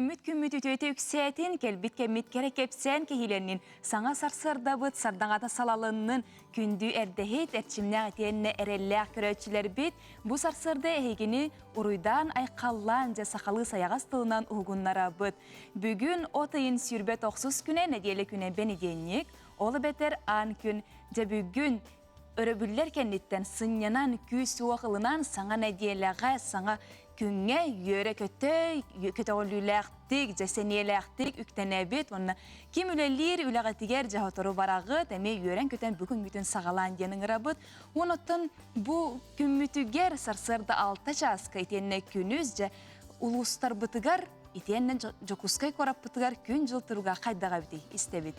Үүммүт күммүт үтүөтэ үксээтин, кэлбит кэммит кэрэ кэпсээн киһилэннин, саҥа сарсыардабыт сардаҥата салалыннын, күндү эрдэһит, эрчимнээх итиэннэ эрэллээх көрөөччүлэрбит, бу сарсыарда эһигини уруйдаан-айхаллаан, дьэ сахалыы сайаҕас тылынан уһугуннарабыт. Бүгүн от ыйын 29 күнэ, нэдиэлэ күнэ бэнидиэнньик, ол эбэтэр аан күн, дьэ бүгүн Өрөбүллэр кэнниттэн сынньанан, күүс-уох ылынан саҥа нэдиэлэҕэ, саҥа күҥҥэ үөрэ-көтө, көтөҕүллүүлээхтик, дьэ сэниэлээхтик үктэнэбит уонна ким үлэлиир үлэҕитигэр дьэ сотору бараҕыт, эмиэ үөрэн-көтөн бу күҥҥүтүн саҕалаан диэн ыҥырабыт. Уон оттон бу күммүтүгэр сарсыарда 6 чааска итиэннэ күнүс дьэ улуустарбытыгар итиэннэ Дьокуускай куораппытыгар күн-дьыл туруга хайдах эбитий истэбит.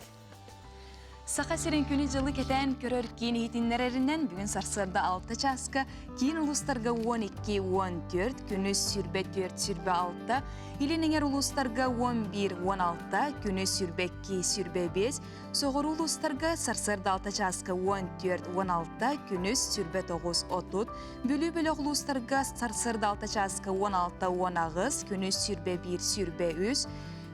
Саха сирин күнү-дьылы кэтээн көрөр киин иһитиннэрэринэн бүгүн сарсыарда 6 чааска киин улуустарга 12-14, күнүс 24-26, илин эҥэр улуустарга 11-16, күнүс 22-25, соҕуруу улуустарга сарсыарда 6 чааска 14-16, күнүс 29-30, Бүлүү бөлөх улуустарга сарсыарда 6 чааска 16-18, күнүс 21-23,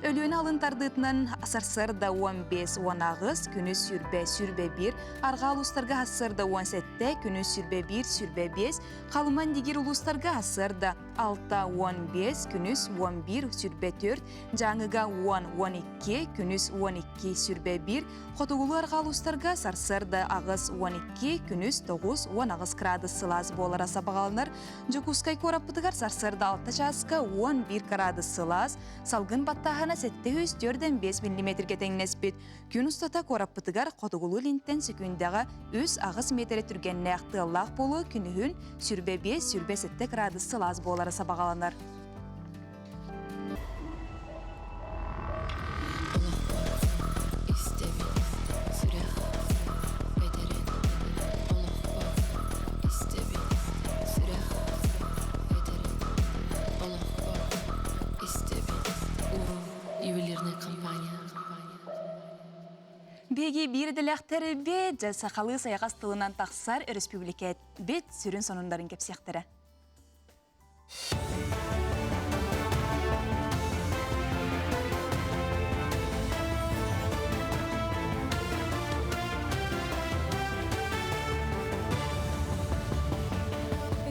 Өлүөнэ алын тардыытынан сарсыарда 15-18, күнүс 20-21, арҕаа улуустарга сарсыарда 17, күнүс 21-25, Халыма Индигир улуустарга сарсыарда 6-15, күнүс 11-24, Дьааҥыга 10-12, күнүс 12-21, Хотугулуу арҕаа улуустарга сарсыарда 8-12, күнүс 9-18 градус сылаас буолара сабаҕаланар. Дьокуускай куораппытыгар сарсыарда 6 чааска 11 градус сылаас, салгын баттааһына 745 миллиметргэ тэҥнэспит. Күн устата куораппытыгар хотугулуу илинтэн сөкүүндэҕэ 3-8 миэтэрэ түргэннээх тыаллаах буолуо, күнүһүн 25-27 градус сылаас буолара сабаҕаланар. Истэбин сүрэх этэрин олохпор истэбин сүрэх этэрин олохпор истэбин Уру ювелирная компания. Биһиги биир идэлээхтэрбит дьэ сахалыы сайаҕас тылынан тахсар өрөспүүбүлүкэбит сүрүн сонуннарын кэпсиэхтэрэ.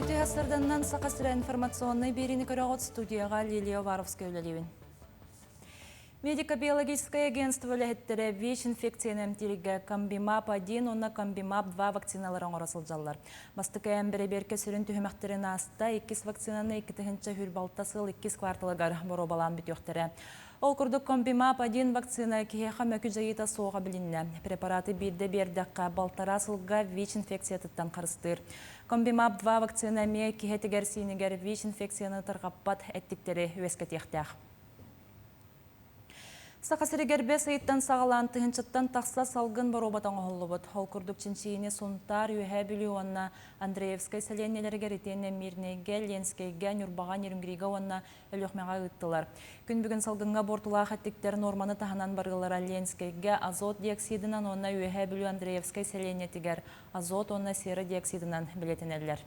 Үтүө сарданнан Саха сирэ информационнай биэриини көрөҕүт студияҕа Лилия Уваровская үлэлиибин. Медико-биологическое агентство үлэһиттэрэ ВИЧ-инфекцияны эмтииргэ Комбимап-1 уонна Комбимап-2 вакциналары оҥоро сылдьаллар. Бастакы эм бэрэбиэркэ сүрүн түһүмэхтэрин ааста, иккис вакцинаны 2026 сыл иккис кварталыгар боруобалаан бүтүөхтэрэ. Ол курдук Комбимап-1 вакцина киһиэхэ мөкү дьайыыта суоҕа билиннэ. Препараты биирдэ биэрдэххэ, балтараа сылга ВИЧ-инфекциятыттан харыстыыр. Комбимап-2 вакцина эмиэ киһи этигэр-сиинигэр ВИЧ-инфекцияны тарҕаппат эттиктэри үөскэтиэхтээх. Саха сиригэр бэс ыйыттан саҕалаан тыһыынчаттан тахса салгын боруобата оҥоһуллубут. Ол курдук чинчийиини Сунтаар, Үөһээ Бүлүү уонна Андреевскай сэлиэнньэлэригэр итиэннэ Мирнэйгэ, Ленскэйгэ, Ньурбаҕа, Нерюнгрига уонна Өлүөхмэҕэ ыыттылар. Күн бүгүн салгыҥҥа буортулаах эттиктэр нуорманы таһынан барыылара Ленскэйгэ азот диоксидынан уонна Үөһээ Бүлүү Андреевскай сэлиэнньэтигэр азот уонна сера диоксидынан бэлиэтэнэллэр.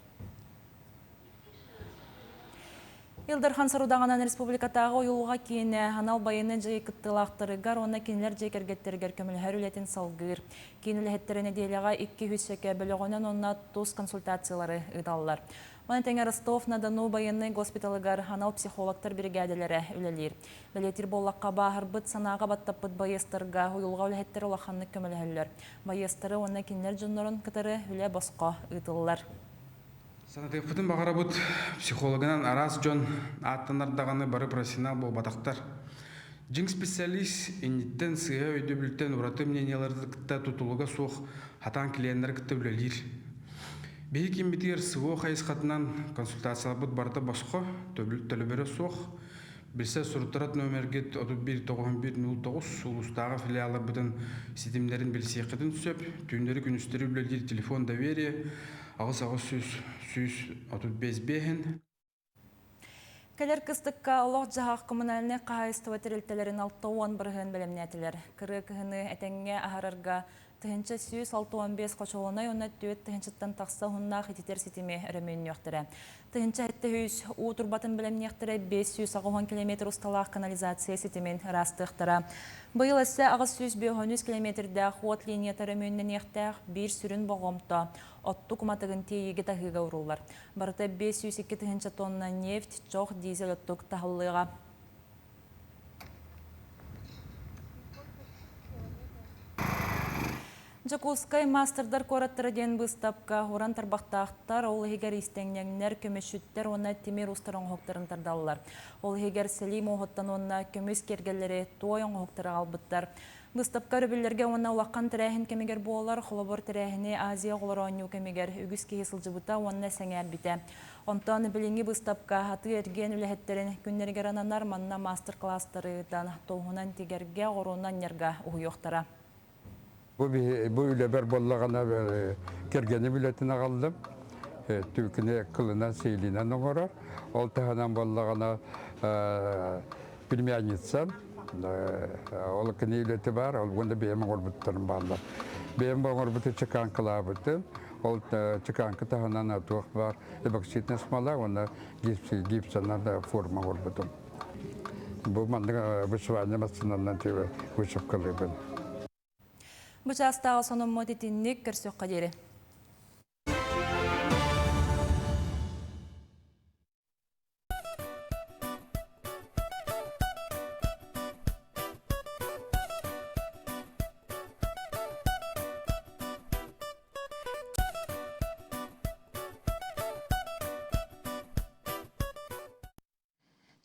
Ил Дархан сорудаҕынан республикатааҕы уйулҕа киинэ анал байыаннай дьайыы кыттыылаахтарыгар уонна кинилэр дьиэ кэргэттэригэр көмөлөһөр үлэтин салгыыр. Киин үлэһиттэрэ нэдиэлэҕэ 200 сэкэ бөлөҕүнэн уонна тус консультациялары ыыталлар. Маны тэҥэ Ростов-на-Дону байыаннай госпиталыгар анал психологтар биригээдэлэрэ үлэлиир. Бэлиэтиир буоллахха, бааһырбыт, санааҕа баттаппыт байыастарга уйулҕа үлэһиттэрэ улаханнык көмөлөһөллөр. Байыастары уонна кинилэр дьоннорун кытары үлэ босхо ыытыллар. Санатыахпытын баҕарабыт, психологынан араас дьон ааттанар даҕаны бары профессионал буолбатахтар. Дьиҥ специалист инниттэн сыыһа өйдөбүлтэн ураты мнениелары кытта тутулуга суох хатаан клиеннары кытта үлэлиир. Биһи киммитигэр СВО хайысхатынан консультацияларбыт барыта босхо, төлөбүрэ суох. Билсэ суруттарат номергит 31 91 09 улуустааҕы филиалларбытын ситимнэрин билсиэххитин сөп. Түүннэри-күнүстэри үлэлиир телефон доверие 8 800 135 биэһин. Кэлэр кыстыкка олох-дьаһах коммунальнай хаһаайыстыба тэрилтэлэрин 60% бэлэмнээтилэр. Кырыа кыһыны этэҥҥэ аһарарга 1165 хочуолунай уонна 4 тыһыынчаттан тахса уһуннаах ититэр ситими өрөмүөннүөхтэрэ. 1700 уу турбатын бэлэмниэхтэрэ, 580 километр усталаах канализация ситимин ыраастыахтара. Быйыл өссө 853 километрдээх уот линията өрөмүөннэниэхтээх, биир сүрүн боҕомто оттук уматыгын тиэйиигэ таһыыга ууруллар. Барыта 502 тыһыынча тонна нефть, чох, дизель оттук таһыллыаҕа. Дьокуускай маастардар куораттара диэн быыстапка уран тарбахтаахтар, ол иһигэр иистэнньэҥнэр, көмүсчүттэр уонна тимир уустар оҥоһуктарын тардаллар. Ол иһигэр сэлии муоһуттан уонна көмүс киэргэллэри туой оҥоһуктары аҕалбыттар. Быыстапка өрөбүллэргэ уонна улахан тэрээһин кэмигэр буолар, холобур тэрээһини Азия оҕолоро оонньуу кэмигэр үгүс киһи сылдьыбыта уонна сэҥээрбитэ. Онтон билиҥҥи быыстапка атыы-эргиэн үлэһиттэрин күннэригэр ананар, манна маастар-кылаастары ыытан, туоһунан тигэргэ, оҕуруонан анньарга уһуйуохтара. Бу, бу үлэбэр буоллаҕына кэргэним үлэтин аҕаллым. Түкүнэ кылынан сиэлинэн оҥорор. Ол таһынан буоллаҕына племянницам ол кини үлэтэ баар, ол уонна бэйэм оҥорбуттарым бааллар. Бэйэм оҥорбуту чеканкалаабытым. Ол чеканка таһынан туох баар эпоксидная смола уонна гипсанан форма оҥорбутум. Бу маннык вышивание массыынанан вышивкалыыбын. Бу чаастааҕы сонуммут итинник көрсүөххэ диэри.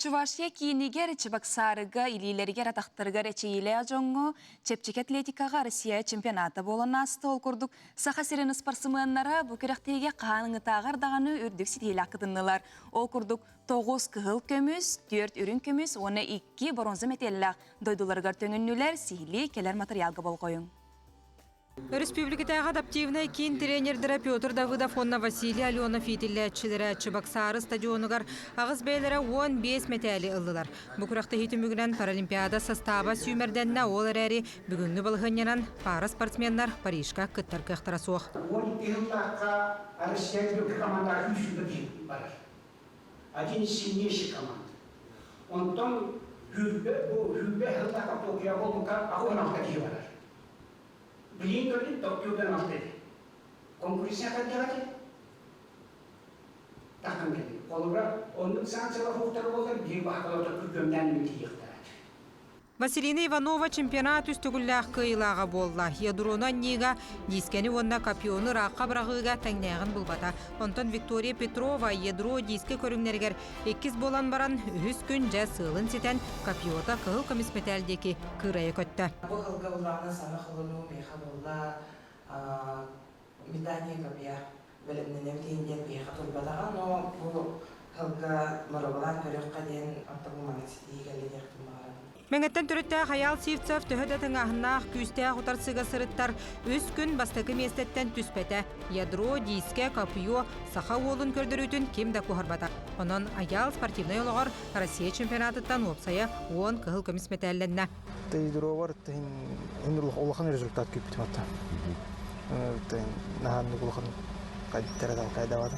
Чувашия киинигэр Чебоксарыга илиилэригэр атахтарыгар эчэйиилээх дьоҥҥо чэпчэки атлетикаҕа Россия чемпионата буолан ааста. Ол курдук Саха сирин ыспарсымыаннара бу күрэхтэһиигэ хаһааҥҥытааҕар даҕаны үрдүк ситиһиилээх кытыннылар. Ол курдук тоҕус кыһыл көмүс, түөрт үрүҥ көмүс уонна икки боруонса мэтээллээх дойдуларыгар төҥүннүлэр. Сиһилии кэлэр матырыйаалга болҕойуҥ. Өрөспүүбүлүкэтээҕи адаптивнай киин тренердэрэ Петр Давыдов уонна Василий Аленов иитиллээччилэрэ Чебоксары стадионугар аҕыс бэйэлэрэ 15 мэтээли ыллылар. Бу күрэхтэһии түмүгүнэн Паралимпиада састааба сүүмэрдэннэ, ол эрээри бүгүҥҥү балаһыанньанан пара спортсменнар Парижка кыттар кыахтара суох. 12 сыллаахха Россия үрдүкү командаҕа күүс киһи барар. Один из сильнейших команд. Онтон сүүрбэ бу сүүрбэ сыллаахха Токиоҕа буолбукка 86 киһи барар. Билигин көрдүм Токиодан алта этэ. Конкуренция хайдах этэй? Таххан кэллим. Холобура, оннук санкциялар суохтара буоллар, биһиги баһакаларга күргүөмнээн мэлдьийиэхтэрэ. Василина Иванова чемпионат үс төгүллээх кыайыылааҕа буолла. Ядрону анньыыга, дискэни уонна копьену ыраахха быраҕыыга тэҥнээҕин булбата. Онтон Виктория Петрова ядро дискэ көрүҥнэригэр иккис буолан баран, үһүс күн дьэ сыалын ситэн, копьета кыһыл көмүс мэтээл диэки кыырайа көттө. Бу ыһылга буллаҕына саҥа холонуу миэхэ буолла метание копья бэлэмнэнэбит иһин диэн биһиэхэ турбатаҕа, но бу ыһылга боруобалаан көрүөххэ диэн оттон бу маннык ситиһии кэллэ диэхпин баҕарабын. Мэҥэттэн төрүттээх Айаал Сивцев төһө да тыҥааһыннаах, күүстээх утарсыыга сырыттар, үс күн бастакы миэстэттэн түспэтэ. Ядро, диискэ, копье саха уолун көрдөрүүтүн ким да куоһарбата. Онон Айаал спортивнай олоҕор Россия чемпионатыттан уопсайа 10 кыһыл көмүс мэтээллэннэ. Ядровар улахан результат күүппүтүм ата. Наһааннык улахан кайдавата.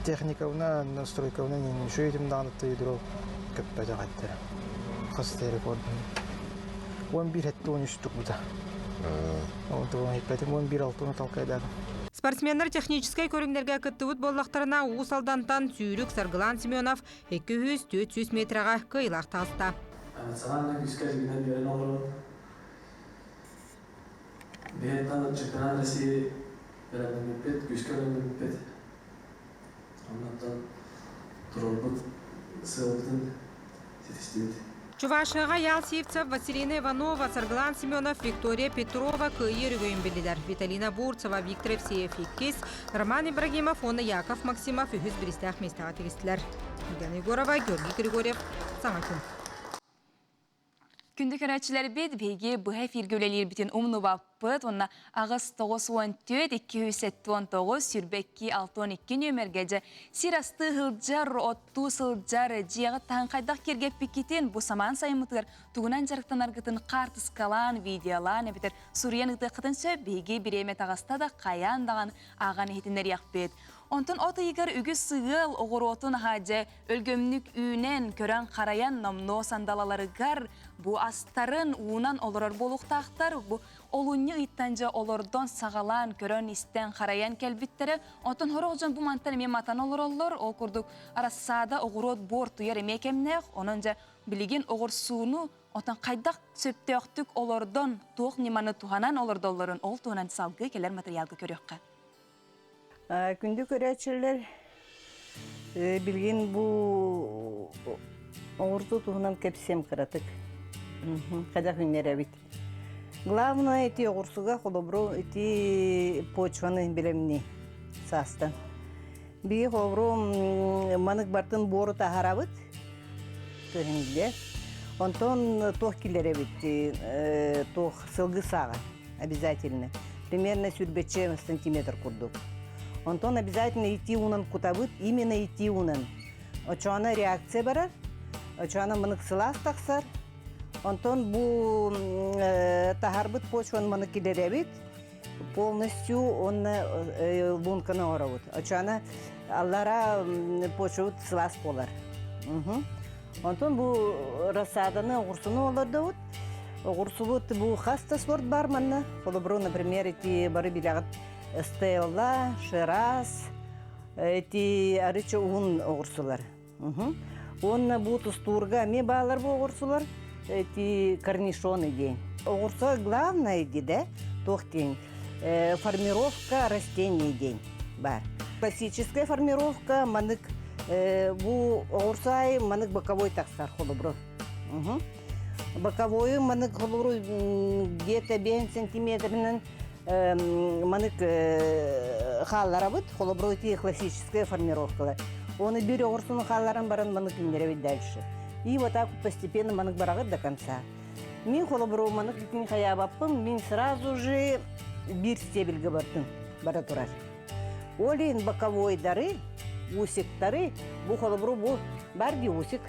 Техникабына, настройкабына үчүгэй даҕаны ядро көппөтөх эттэрэ. Хас рекорд 11 13 тукбута. Онтон 11 6 талкайдаатым. Спортсменнар техническэй көрүҥнэргэ кыттыбыт буоллахтарына Уус Алдантан сүүрүк Саргылан Семенов 200-400 метрэҕэ кыайыылаах таҕыста. Национальнай күүскэ дьиҥинэн үөрэн олорон, биһиэттэн чемпионат России бэлэмнэммиппит, күүскэ бэлэмнэммиппит. Оннуттан туруорбут сыалбытын ситистибит. Чувашияҕа Ял Сивцев, Василина Иванова, Саргылан Семенов, Виктория Петрова кыайыы өрөгөйүн биллилэр. Виталина Бурцева, Виктор Евсеев иккис, Роман Ибрагимов уонна Яков Максимов үһүс бириистээх миэстэҕэ тигистилэр. Ульяна Егорова, Георгий Григорьев, Саҥа күн. Күндү көрөөччүлэрбит, биһиги быһа эфиргэ үлэлиирбитин умнубаппыт уонна аҕыс 94 279 22 62 нүөмэргэ дьэ сир астыы сылдьар, оттуу сылдьар, дьиэҕит таһын хайдах киэргэппиккитин бу самаан сайыммытыгар тугунан дьарыктанаргытын хаартыскалаан, видеолаан эбэтэр суруйан ыытыаххытын сөп. Биһиги бириэмэ таҕыста да хайаан даҕаны ааҕан иһитиннэриэхпит. Онтон от ыйыгар үгүс сыал оҕуруотун аһа дьэ өлгөмнүк үүнэн, көрөн-харайан номнуо сандалаларыгар бу астарын уунан олорор буолуохтаахтар. Бу олунньу ыйтан дьэ олордон саҕалаан, көрөн-истэн, харайан кэлбиттэрэ. Онтон сорох дьон бу мантан эмиэ матан олороллор. Ол курдук арассаада оҕуруот буортуйар эмиэ кэмнээх. Онон дьэ билигин оҕурсууну отон хайдах сөптөөхтүк олордон, туох ньыманы туһанан олордоллорун ол туһунан салгыы кэлэр матырыйаалга көрүөххэ. Күндү көрөөччүлэр, билигин бу оҥорсуу туһунан кэпсиэм кыратык. Хайдах үүннэрэбит. Главное ити оҕурсуга холобуру ити почваны билэмни саастан. Биһи холобуру манык бартын буору таһарабыт көһүнүллэр. Онтон туох киллэрэбит туох сылгы сааҕа обязательно. Примерно сүүрбэччэ сантиметр курдук. Онтон обязательно итии уунан кутабыт, именно итии уунан. Очоона реакция барар, очоона мынык сылаас тахсар. Онтон бу таһарбыт почваны маны килэрэбит, полностью онно лунканы оҥоробут. Очоона аллара почвабыт сылаас буолар. Онтон бу рассаданы оҕурсуну олордобут. Оҕурсубут бу хас да сорт бар манна. Холобуру, например, эти бары билэҕит Стелла, Шираз, эти арыча уһун оҕурсулар. Уонна бу тустуурга эмиэ баалар бу оҕурсулар, эти корнишоны диэн. Оҕурсу главное да, туох диэн, формировка растений диэн бар. Классическая формировка манык бу оҕурсу аайы манык боковой тахсар холобуру. Боковойу манык холобуру где-то 5 сантиметрынан манык хаалларабыт, холобуру ити классическая формировкалар. Оны бир оҕурсуну хаалларан баран манык иҥнэрэбит дальше. И вот так постепенно манык бараҕыт до конца. Мин холобуру манык итин хайаабаппын, мин сразу же бир стебельге бардым, бара турар. Ол боковойдары, усиктары, бу холобуру бу бар ди усик.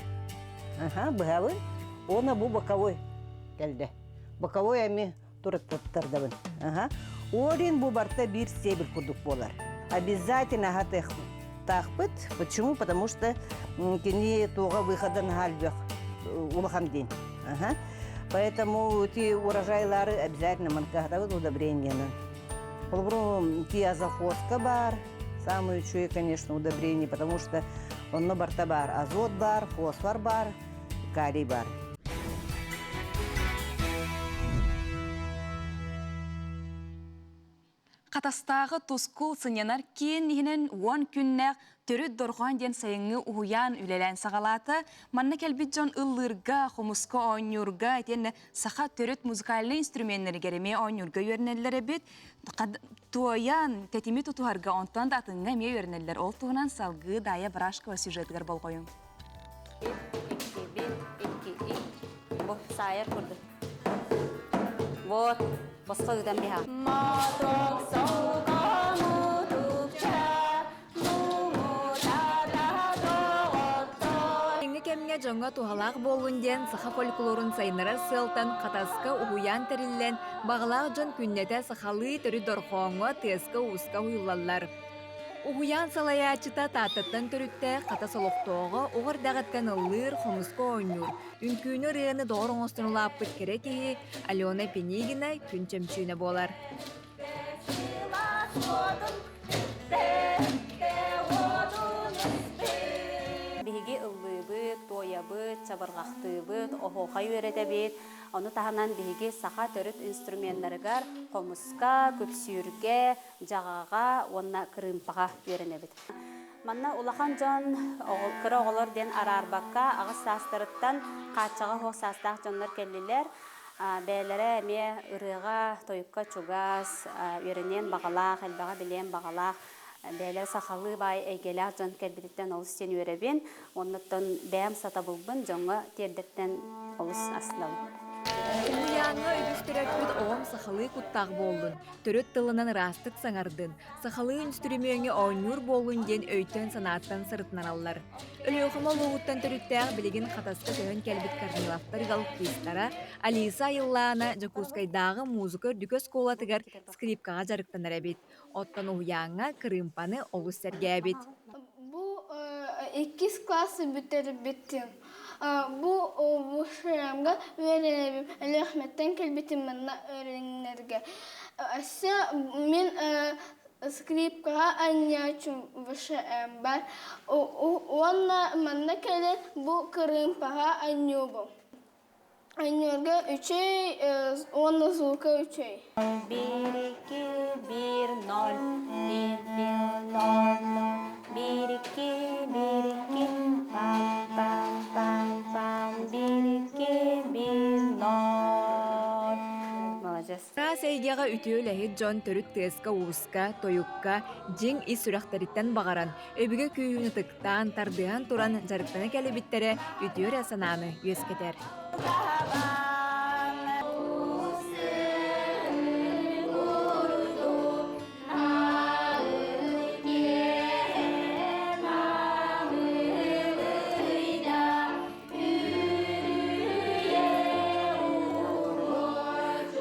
Аха, быһабын. Она бу боковой кэлдэ. Боковой эми тураттардабын. Аха. Орин бу барта бир стебель курдук буолар. Обязательно таахпыт. Почему? Потому что кини туоға выхода наһаа улахан день. Ага. Поэтому ти урожайлары обязательно манкахтабыт удобрениені. Холобуру ти азофоска бар, самое үчүгэй, конечно, удобрение, потому что онно барта бар, азот бар, фосфор бар, калий бар. Хатастааҕы Тускул сынньанар киин иһинэн уон күннээх Төрүт дорҕоон диэн сайыҥҥы уһуйаан үлэлээн саҕалаата. Манна кэлбит дьон ыллыырга, хомуска оонньуурга, итиэннэ саха төрүт музыкальнай инструменнарыгар эмиэ оонньуурга үөрэнэллэр эбит. Туойан, тэтими тутуһарга, онтон да атыҥҥа эмиэ үөрэнэллэр. Ол туһунан салгыы Дая Барашкова сюжетыгар болҕойуҥ. Икки, бир, икки, ик. Бу саайар курдук. Вот, босхо ыытан биһа. Маток Кэлиҥҥи кэмҥэ дьоҥҥо туһалаах буоллун диэн саха фольклорун сайыннарар сыалтан Хатаска уһуйаан тэриллэн, баҕалаах дьон күннэтэ сахалыы төрүт дорҕооҥҥо, тыаска-ууска уһуйуллаллар. Уһуйаан салайааччыта Тааттаттан төрүттээх Хатас олохтооҕо оҕо эрдэҕиттэн ыллыыр, хомуска оонньуур, үҥкүүнү-ырыаны доҕор оҥостон улааппыт кэрэ киһи Алена Пинигина күн чөмчүүнэ буолар. Биһиги ыллыыбыт, туойабыт, чабырҕахтыыбыт, оһуохай үөрэтэбит. Ону таһынан биһиги саха төрүт инструменнарыгар хомуска, күпсүүргэ, дьаҕаҕа уонна кырыымпаҕа үөрэнэбит. Манна улахан дьон, кыра оҕолор диэн араарбакка, аҕыс саастарыттан хааччаҕа суох саастаах дьоннор кэллилэр. Бэйэлэрэ эмиэ ырыаҕа, тойукка чугас, үөрэниэн баҕалаах, элбэҕи билиэн баҕалаах, бэйэлэрэ сахалыы баай эйгэлээх дьон кэлбититтэн олус диэн үөрэбин. Оннуттан бэйэм сатабылбын дьоҥҥо тиэрдэртэн олус астынабын. Уһуйааҥҥа үгүс төрөппүт оҕом сахалыы куттаах буоллун, төрүт тылынан ыраастык саҥардын, сахалыы үнстүрүмүөҥҥэ оонньуур буоллун диэн өйтөн-санааттан сырытынараллар. Өлүөхүмэ улууһуттан төрүттээх билигин Хатаска көһөн кэлбит Корниловтар ыал кыыстара Алиса Айыллаана Дьокуускайдааҕы музыка үрдүкү оскуолатыгар скрипкаҕа дьарыктанар эбит. Оттон уһуйааҥҥа кырыымпаны олус сэргээбит. Бу иккис классы бүтэрбитим. Бу ВШМ-га үөрэнэбин. Өлүөхүмэттэн кэлбитим манна үөрэнэргэ. Өссө мин скрипкаҕа анньааччым ВШМ бар. Уонна манна кэлэн бу кырыымпаҕа анньуубун. Анньыырга үчүгэй уонна звука үчүгэй. Биир икки биир ноль биир биир ноль ноль биир икки биир икки пам пам пам пам биир икки биир ноль. Молодец. Саас эйгэҕэ үтүө үлэһит дьон төрүт тыаска-ууска, тойукка дьиҥ ис сүрэхтэриттэн баҕаран, өбүгэ күүһүн ытыктаан, тардыһан туран дьарыктана кэлибиттэрэ үтүө эрэ санааны үөскэтэр.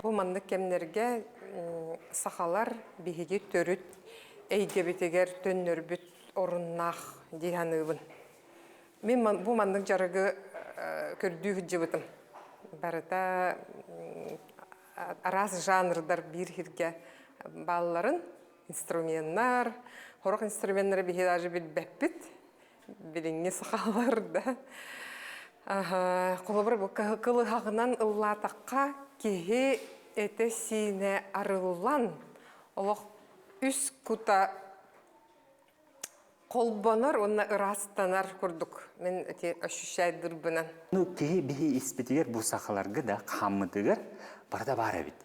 Бу маннык кэмнэргэ сахалар биһиги төрүт эйгэбитигэр төннөрбүт оруннаах дии саныыбын. Мин бу маннык дьарыгы көрдүү сылдьыбытым. Барыта араас жанрдар биир сиргэ баалларын, инструменнар, сорох инструменнары биһи даже билбэппит. Билиҥҥи сахалар да. Холобур, бу кылыһаҕынан ыллаатахха киһи этэ-сиинэ арыллан, олох үс кута холбонор уонна ыраастанар курдук мин эти ощущайдырбынан. Ну, киһи биһи испитигэр бу сахаларга да хааммытыгар барыта баар эбит.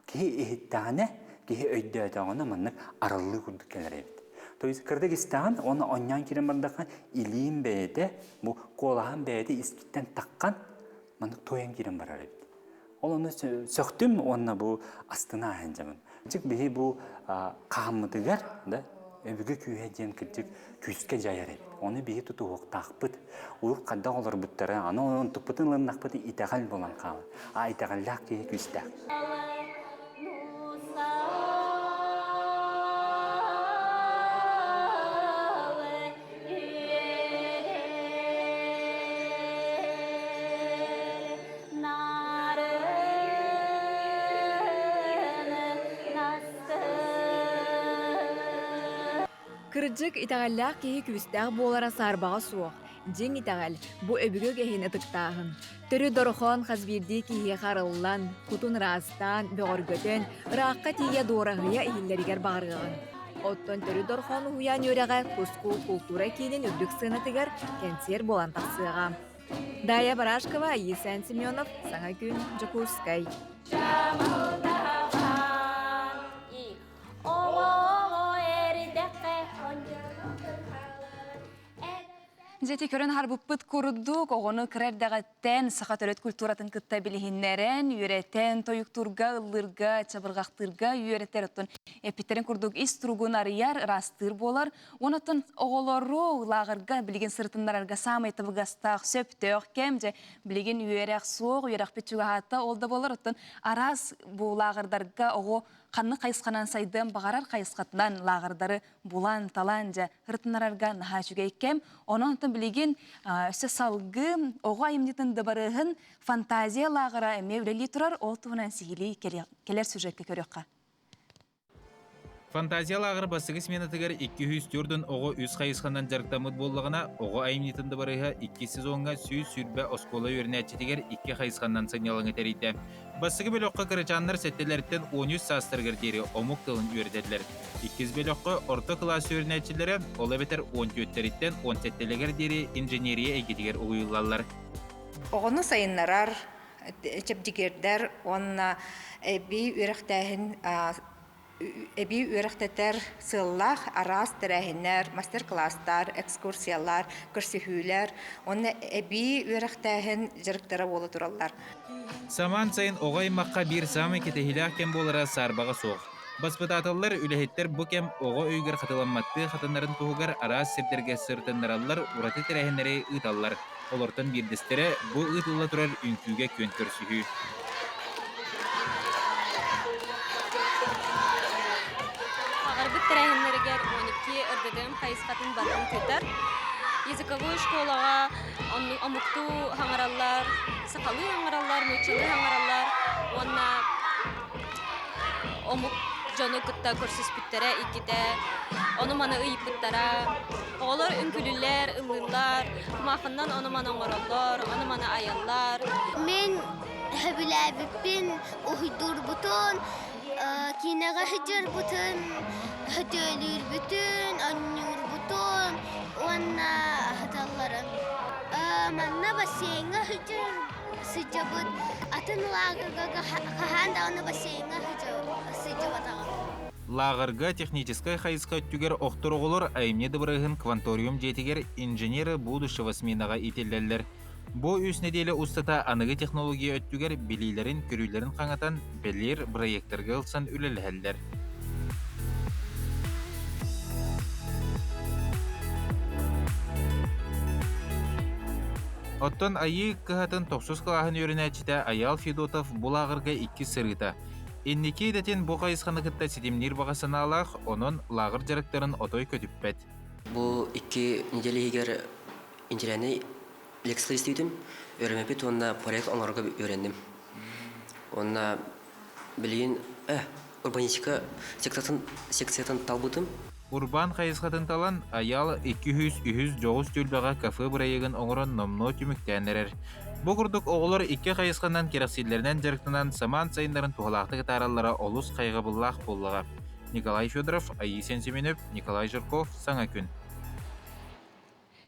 Киһи иһиттэҕинэ, киһи өйдөөтөҕүнэ маннык арыллыы курдук кэлэр эбит. То есть кырдык истэҕин уонна онньоон киирэн бардахха илиим бэйэтэ, бу куолаһым бэйэтэ испиттэн таххан маннык туойан киирэн барар эбит. Ол ону сөхтүм уонна бу астына ааһан дьабын. Чик биһи бу хааммытыгар да өбүгэ күүһэ диэн кырдьык күүскэ дьайар эбит. Ону биһи тутуһуохтаахпыт. Урут хайдах олорбуттара, аны онтукпутун ылыннахпыт итэҕэл буолан хаалар. А итэҕэллээх киһи күүстээх. Кырдьык, итэҕэллээх киһи күүстээх буолара саарбаҕа суох. Дьиҥ итэҕэл, бу өбүгэ үгэһин ытыктааһын. Төрүт дорохоон хас биирдии киһиэхэ арыллан, кутун ыраастаан, бөҕөргөтөн, ыраахха тиийэ дуораһыйа иһиллэригэр баҕарыаҕыҥ. Оттон төрүт дорхоон уһуйаан үөрэҕэ Тускул култуура киинин үрдүк сыанатыгар кэнсиэр буолан тахсыаҕа. Дая Барашкова, Есен Семенов, Саҥа күн, Дьокуускай. Дьэти көрөн харбыппыт курдук оҕону кыра эрдэҕиттэн саха төрүт культуратын кытта билиһиннэрэн, үөрэтэн, тойуктуурга, ыллыырга, чабырҕахтыырга үөрэтэр оттон эппиттэрин курдук ис туругун арыйар, ыраастыыр буолар. Онон оҕолору лааҕырга билигин сырытыннарарга саамай табыгастаах, сөптөөх кэм. Дьэ, билигин үөрэх суох, үөрэхпит чугаһаата, ол да буолар. Оттон араас бу лааҕырдарга оҕо ханнык хайысханан сайдыан баҕарар хайысхатынан лааҕырдары булан, талан дьэ ырытыннарарга наһаа үчүгэй кэм. Онон оттон билигин өссө салгыы оҕо айымньытын дыбарыаһын фантазия лааҕыра эмиэ үлэлии турар. Ол туһунан сиһилии кэлэр сюжекка көрүөххэ. Фантазия лааҕыр бастакы сменатыгар 204 оҕо үс хайысханан дьарыктаммыт буоллаҕына, оҕо айымньытын дыбарыаһа иккис сезоҥҥа 120 оскуола үөрэнээччитигэр икки хайысханан сынньалаҥы тэрийдэ. Бастакы бөлөххө кырачааннар сэттэлэриттэн 13 саастарыгар диэри омук тылын үөрэтэллэр. Иккис бөлөххө орто кылаас үөрэнээччилэрэ, ол эбэтэр 14-тэриттэн 17-лэригэр диэри инженерия эйгэтигэр уһуйуллаллар. Оҕону сайыннарар, чэбдигирдэр уонна эбии үөрэхтээһин эбии үөрэхтэтэр сыаллаах араас тэрээһиннэр, мастер-класстар, экскурсиялар, көрсүһүүлэр уонна эбии үөрэхтээһин дьарыктара буола тураллар. Самаан сайын оҕо аймахха биир саамай кэтэһиилээх кэм буолара саарбаҕа суох. Баспытааталлар, үлэһиттэр бу кэм оҕо өйүгэр хатыламматтыы хатанарын туһугар араас сирдэргэ сырытыннараллар, ураты тэрээһиннэри ыыталлар. Олортон биирдэстэрэ бу ыытылла турар үҥкүүгэ күөн көрсүһүү. Аҕарбыт тэрээһиннэригэр 12 РДДМ хайысхатын барытын тыытар. Языковой школаҕа омуктуу хаҥараллар, сахалыы хаҥараллар, нууччалыы хаҥараллар уонна омук дьону кытта көрсүспүттэрэ иккитэ, ону-маны ыйыппыттара. Оҕолор үҥкүүлүүллэр, ыллыыллар, кумаахыннан ону-маны оҥороллор, ону-маны айаллар. Мин сөбүлээбиппин уһуйдуурбутун, киинэҕэ сылдьарбытын, сөтүөлүүрбүтүн, оонньуурбутун уонна аһаталларын. Манна бассейҥҥа сылдьар сылдьабыт. Атын лааҕырга хаһан даҕаны бассейҥҥа сылдьыбатаҕым. Лааҕырга техническай хайысха өттүгэр охтор оҕолор айымньы дыбарыаһын Кванториум дьиэтигэр инженеры будущего сменаҕа иитиллэллэр. Бу үс нэдиэлэ устата аныгы технология өттүгэр билиилэрин-көрүүлэрин хаҥатан, бэлиэр бырайыактарга ылсан үлэлэһэллэр. Оттон Айыы кыһатын тохсус кылааһын үөрэнээччитэ Айаал Федотов бу лааҕырга иккис сырыыта. Инники идэтин бу хайысханы кытта ситимниир баҕа санаалаах, онон лааҕыр дьарыктарын отой көтүппэт. Бу икки неделя иһигэр инженернэй лекция истибитим, үөрэммиппит уонна проект оҥорорго үөрэнним. Уонна билигин урбанистика секциятын, секциятын талбытым. Урбаан хайысхатын талан, Айаал 203 дьоҕус түөлбэҕэ кафе бырайыагын оҥорон номнуо түмүктээн эрэр. Бу курдук оҕолор икки хайысханан кэрэхсииллэринэн дьарыктанан самаан сайыннарын туһалаахтык атаараллара олус хайҕабыллаах буоллаҕа. Николай Федоров, Айысен Семенов, Николай Жирков, Саҥа күн.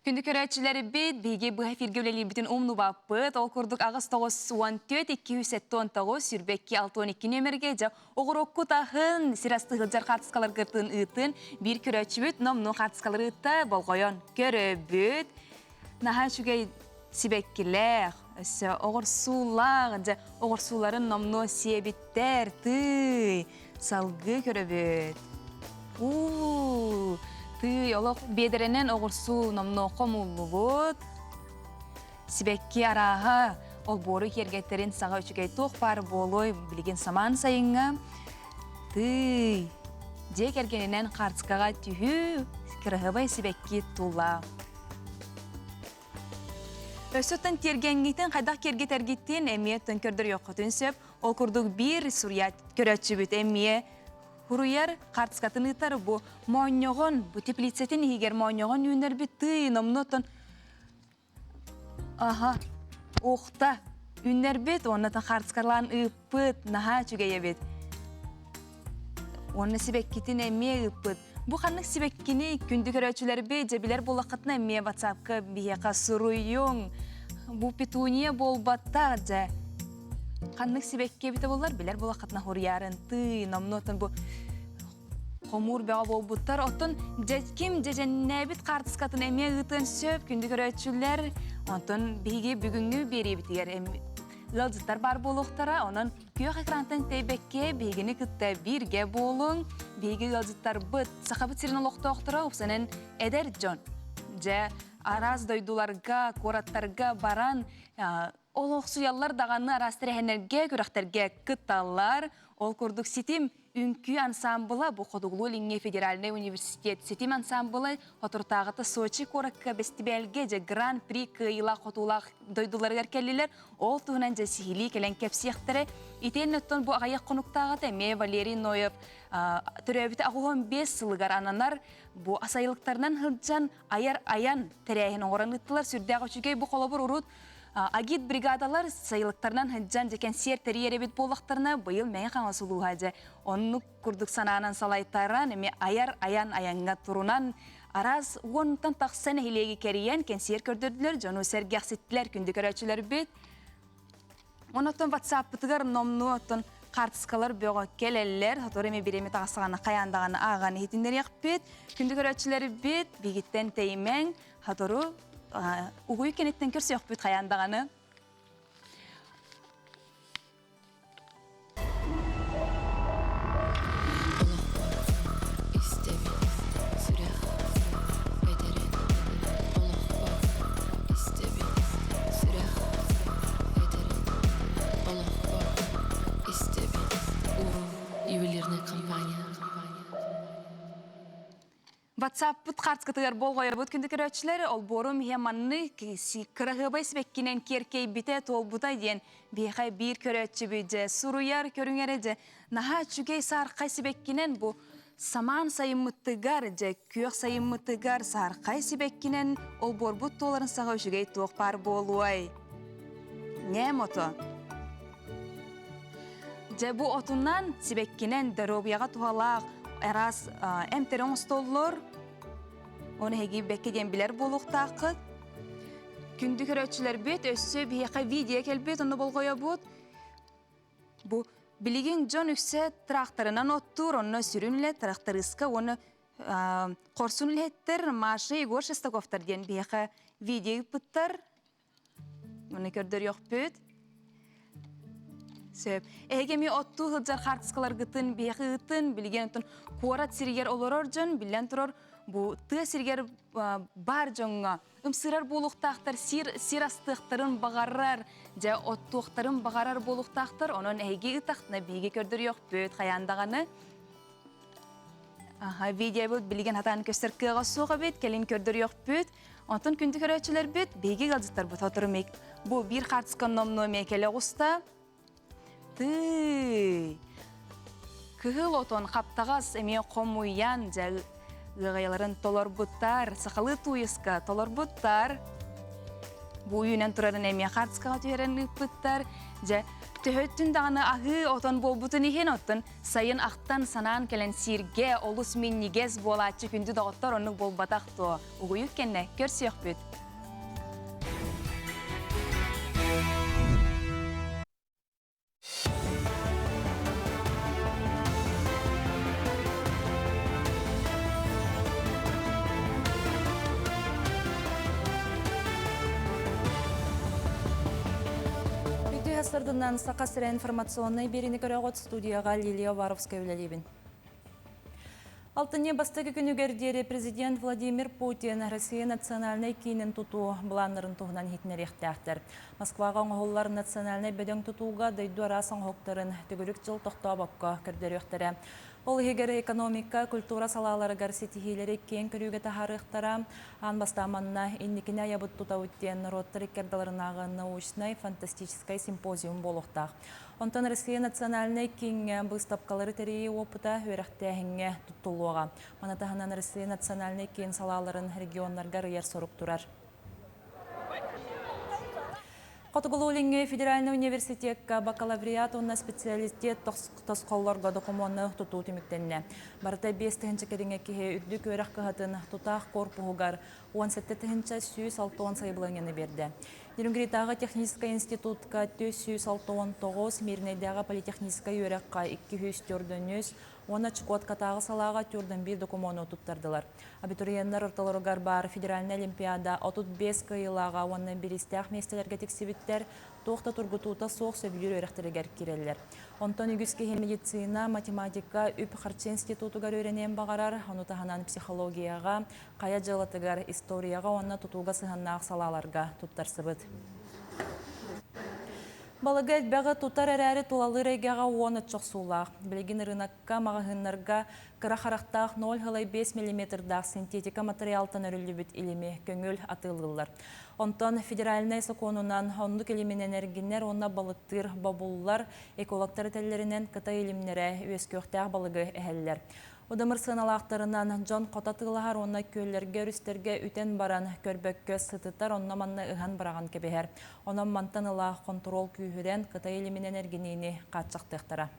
Күндү көрөөччүлэрбит, биһиги быһа эфиргэ үлэлиирбитин умнубаппыт. Ол курдук 894 279 22 62 нүөмэргэ дьэ оҕурокку таһын сир асты сылдьар хаартыскаларгытын ыытын биир көрөөччүбүт номнуо хаартыскалары ыытта болҕойон көрөбүт. Наһаа үчүгэй сибэккилээх, өссө оҕурсуулаах, дьэ оҕурсууларын номнуо сиэбиттэр, тыый, салгыы көрөбүт. Уу, тыый, олох биэдэрэнэн оҕурсуу номнуо хомуллубут. Сибэкки арааһа олбуору киэргэттэрин саҕа үчүгэй туох баар буолуой билигин самаан сайыҥҥа. Тыый, дьиэ кэргэнинэн хаартыскаҕа түһүү, кыраһыабай сибэкки тула. Өссөттөн тиэргэҥҥитин хайдах киэргэтэргиттин эмиэ төн көрдөрүөххүтүн сөп. Ол курдук биир суруйаат көрөөччүбүт эмиэ хуруйар хаартыскатын ыытар бу моонньоҕон, бу теплицэтин иһигэр моонньоҕон үүнэрбит тыый номнуоттан аха уохта үүннэрбит уонна хаартыскалаан ыыппыт наһаа үчүгэй эбит. Уонна сибэккитин эмиэ ыыппыт. Бу ханнык сибэккини күндү көрөөччүлэрбит дьэ билэр буоллаххытына эмиэ WhatsApp-ка биһиэхэ суруйуҥ. Бу петуния буолбаттах дьэ. Ханнык сибэкки эбитэ буоллар билэр буоллаххытына хуруйаарын тыы номнуотун бу хомуур бөҕө буолбуттар. Оттон ким дьэдьэннээбит хаартыскатын эмиэ ыытыан сөп күндү көрөөччүлэр. Онтон биһиги бүгүҥҥү биэриибитигэр ыалдьыттар баар буолуохтара. Онон Күөх экрантан тэйбэккэ биһигини кытта бииргэ буолуҥ. Биһиги ыалдьыттарбыт Сахабыт сирин олохтоохторо упсанан эдэр дьон. Дьэ, араас дойдуларга, куораттарга баран олохсуйаллар даҕаны араас тэрээһиннэргэ, күрэхтэргэ кытталлар. Ол курдук ситим үҥкүү ансаамбыла бу Хотугулуу-Илиҥҥи федеральнай университет ситим ансаамбыла Соторутааҕыта Сочи куоракка бэстибээлгэ дьэ Гран-при кыайыылаах хотуулаах дойдуларыгар кэллилэр. Ол туһунан дьэ сиһилии кэлэн кэпсиэхтэрэ. Итиэннэ оттон бу аҕыйах хонуктааҕыта эмиэ Валерий Ноев төрөөбүтэ 85 сылыгар ананар бу сайылыктарынан сылдьан айар айан тэрээһин оҥорон ыыттылар. Сүрдээх үчүгэй бу холобур урут агит бригадалар сайылыктарынан сылдьан дьэ кэнсиэр тэрийэр эбит буоллахтарына быйыл Мэҥэ Хаҥалас улууһа дьэ оннук курдук санаанан салайтаран эмиэ айар айан айаҥҥа турунан араас уонтан тахса нэһилиэги кэрийэн кэнсиэр көрдөрдүлэр, дьону сэргэхситтилэр күндү көрөөччүлэрбит. Онон ватсаппытыгар номнуо оттон хаартыскалар бөҕө кэлэллэр. Сотору эмиэ бириэмэ таҕыстаҕына хайаан даҕаны ааҕан иһитиннэриэхпит. Күндү көрөөччүлэрбит, биһигиттэн тэйимэҥ, сотору угуй кэнниттэн көрсүөхпүт хайаан даҕаны. WhatsApp-пыт хартыкытыгар болҕойорбут күндү көрөөччүлэр, олбуорум иһэ манны кыраһыабай сибэккинэн киэркэйбитэ, туолбута диэн биһиэхэ биир көрөөччүбүт дьэ суруйар көрүҥэрэ дьэ наһаа үчүгэй саархай сибэккинэн бу самаан сайыммытыгар дьэ күөх сайыммытыгар саархай сибэккинэн олбуорбут туоларын саҕа үчүгэй туох баар буолуой? Ньээм ото. Дьэ бу отунан сибэккинэн доруобуйаҕа туһалаах араас эмтэри оҥостоллор. Оны эһиги бэккэ диэн билэр буолуохтааххыт. Күндү көрөөччүлэрбит, өссө биһиэхэ видео кэлбит, онно болҕойобут. Бу билигин дьон үксэ тракторынан оттуур, онно сүрүн үлэ трактористка уонна хорсун үлэһиттэр Маша Егор Шестаковтар диэн биһиэхэ видео ыыппыттар. Маны көрдөрүөхпүт. Сөп. Эһиги эмиэ оттуу сылдьар хаартыскаларгытын биһиэхэ ыытын, билигин оттон куорат сиригэр олорор дьон, биллэн турар, бу тыа сиригэр бар дьоҥҥо ымсыырар буолуохтаахтар, сир, сир астыахтарын баҕарар, дьэ оттуохтарын баҕарар буолуохтаахтар. Онон эһиги ыытахтына биһиги көрдөрүөхпүт хайаан даҕаны. Аха, видеобут билигин хатаан көстөр кыаҕа суох эбит, кэлин көрдөрүөхпүт. Онтон күндү көрөөччүлэрбит, биһиги ыалдьыттарбыт сотору бу биир хаартыска номнуо миэкэлэ оҕуста. Тыый! Кыһыл отон хаптаҕас эмиэ хомуйан дьэ ыаҕайаларын толорбуттар, сахалыы тууйуска толорбуттар. Бу үүнэн турарын эмиэ хаартыскаҕа түһэрэн ыыппыттар. Дьэ, төһөттүн даҕаны аһыы отон буолбутун иһин, оттон Сайын ахтан санаан кэлэн сииргэ олус минньигэс буолааччы күндү доҕоттор оннук буолбатах дуо? Угуйук кэннэ көрсүөхпүт. Үтүө сырдынан Саха сирэ информационнай биэриини көрөҕүт студияҕа Лилия Уваровская үлэлиибин. Алтынньы бастакы күнүгэр диэри президент Владимир Путин Россия национальнай киинин тутуу былааннарын туһунан иһитиннэриэхтээхтэр. Москваҕа оҥоһуллар национальнай бөдөҥ тутууга дойду араас оҥоһуктарын төгүрүк дьыл тохтообокко көрдөрүөхтэрэ. Ол иһигэр экономика, культура салааларыгар ситиһиилэри киэҥ көрүүгэ таһаарыахтара. Аан бастаан манна инникини айабыт тутабыт диэн норуоттар икки ардыларынааҕы научнай фантастическай симпозиум буолуохтаах. Онтон Россия национальнай кииҥҥэ быыстапкалары тэрийии уопута үөрэхтээһиҥҥэ туттуллуоҕа. Маны таһынан Россия национальнай киин салааларын регионнарга арыйар сорук турар. Хотугулуу-Илиҥҥи федеральнай университекка бакалавриат уонна специалитет тосхоллорго докумуону тутуу түмүктэннэ. Барыта 5000 кэриҥэ киһи үрдүк үөрэх кыһатын тутаах корпуһугар 17 160 сайабылыанньаны биэрдэ. Нерюнгритааҕы техническай институтка 469, Мирнэйдээҕи политехническай үөрэххэ 204 уонна Чукоткатааҕы салааҕа 41 докумуону туттардылар. Абитуриеннар ортолоругар баар федеральнай олимпиада 35 кыайыылааҕа уонна бириистээх миэстэлэргэ тиксибиттэр туох да тургутуута суох сөбүлүүр үөрэхтэригэр киирэллэр. Онтон үгүс киһи медицина, математика, үп-харчы институтугар үөрэниэн баҕарар, ону таһынан психологияҕа, хайа дьыалатыгар, историяҕа уонна тутууга сыһыаннаах салааларга туттарсыбыт. Балыгы элбэҕи тутар эрээри тулалыыр эйгэҕэ уон оччохсуулаах. Билигин ырыынакка, маҕаһыыннарга кыра харахтаах 0,5 миллиметрдаах синтетика матырыйаалтан өрүллүбүт илими көҥүл атыылыыллар. Онтон федеральнай сокуонунан оннук илиминэн эргинэр уонна балыктыыр бобуллар, экологтар этэллэринэн Кытай илимнэрэ үөскүөхтээх балыгы эһэллэр. Удамыр сыаналаахтарынан дьон хото тыылаһар уонна күөллэргэ, өрүстэргэ үтэн баран көрбөккө сытытар, онно-манна ыһан быраҕан кэбиһэр. Онон мантан ыла хонтуруол күүһүрэн, Кытай илиминэн эргиниини хааччахтыахтара.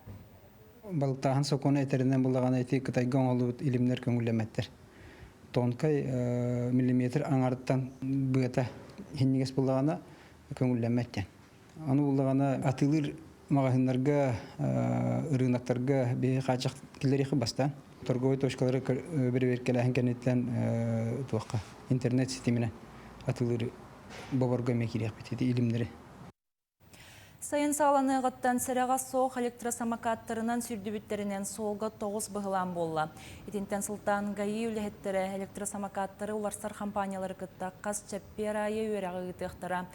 Балыктааһын сокуона этэринэн буллаҕына ити Кытайга оҥоһуллубут илимнэр көҥүллэммэттэр. Тонкай миллиметр аҥарыттан быата иһинньигэс буллаҕына көҥүллэммэт диэн. Аны буллаҕына атыылыыр маҕаһыыннарга, ырыынактарга биһи хааччах киллэриэххэ бастаан. Торговай точкалары бэрэбиэркэлээһин кэнниттэн туохха интернет ситиминэн атыылыыр боборго эмиэ киириэхпит ити илимнэри. Сайын саҕаланыаҕыттан сэрэҕэ суох электросамокаттарынан сүүрдүбүттэринэн суолга тоҕус быһылаан буолла. Итинтэн сылтаан ГАИ үлэһиттэрэ электросамокаттары уларсар компаниялары кытта хас чэппиэр аайы үөрэҕи ыытыахтара.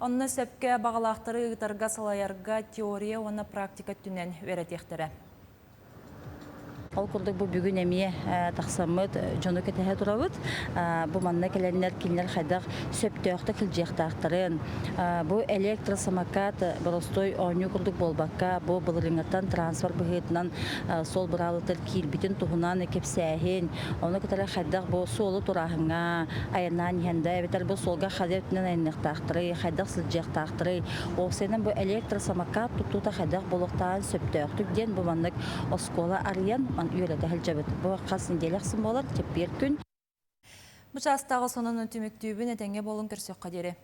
Онно сөпкө баҕалаахтары ыытарга салайарга теория уонна практика өттүнэн үөрэтиэхтэрэ. Ол курдук бу бүгүн эмиэ тахсаммыт дьону кэтэһэ турабыт. Бу манна кэлэннэр кинилэр хайдах сөптөөхтүк сылдьыахтаахтарын, бу электросамокат боростуой оонньуу курдук буолбакка, бу былырыыҥҥыттан транспорт быһыытынан суол быраалытыгар киирбитин туһунан кэпсээһин, ону кытары хайдах бу суолу турааһыҥҥа айаннаан иһэн да, эбэтэр бу суолга хайа өттүнэн айанныахтаахтарый, хайдах сылдьыахтаахтарый, уопсайынан бу электросамокат туттуута хайдах буолуохтааҕын сөптөөхтүк диэн бу маннык оскуола арыйан үөрэтэ сылдьабыт. Бу хас неделя ахсын буолар, чэппиэр күн. Бу чаастааҕы сонуну түмүктүүбүн этэҥҥэ буолун көрсөххө диэри.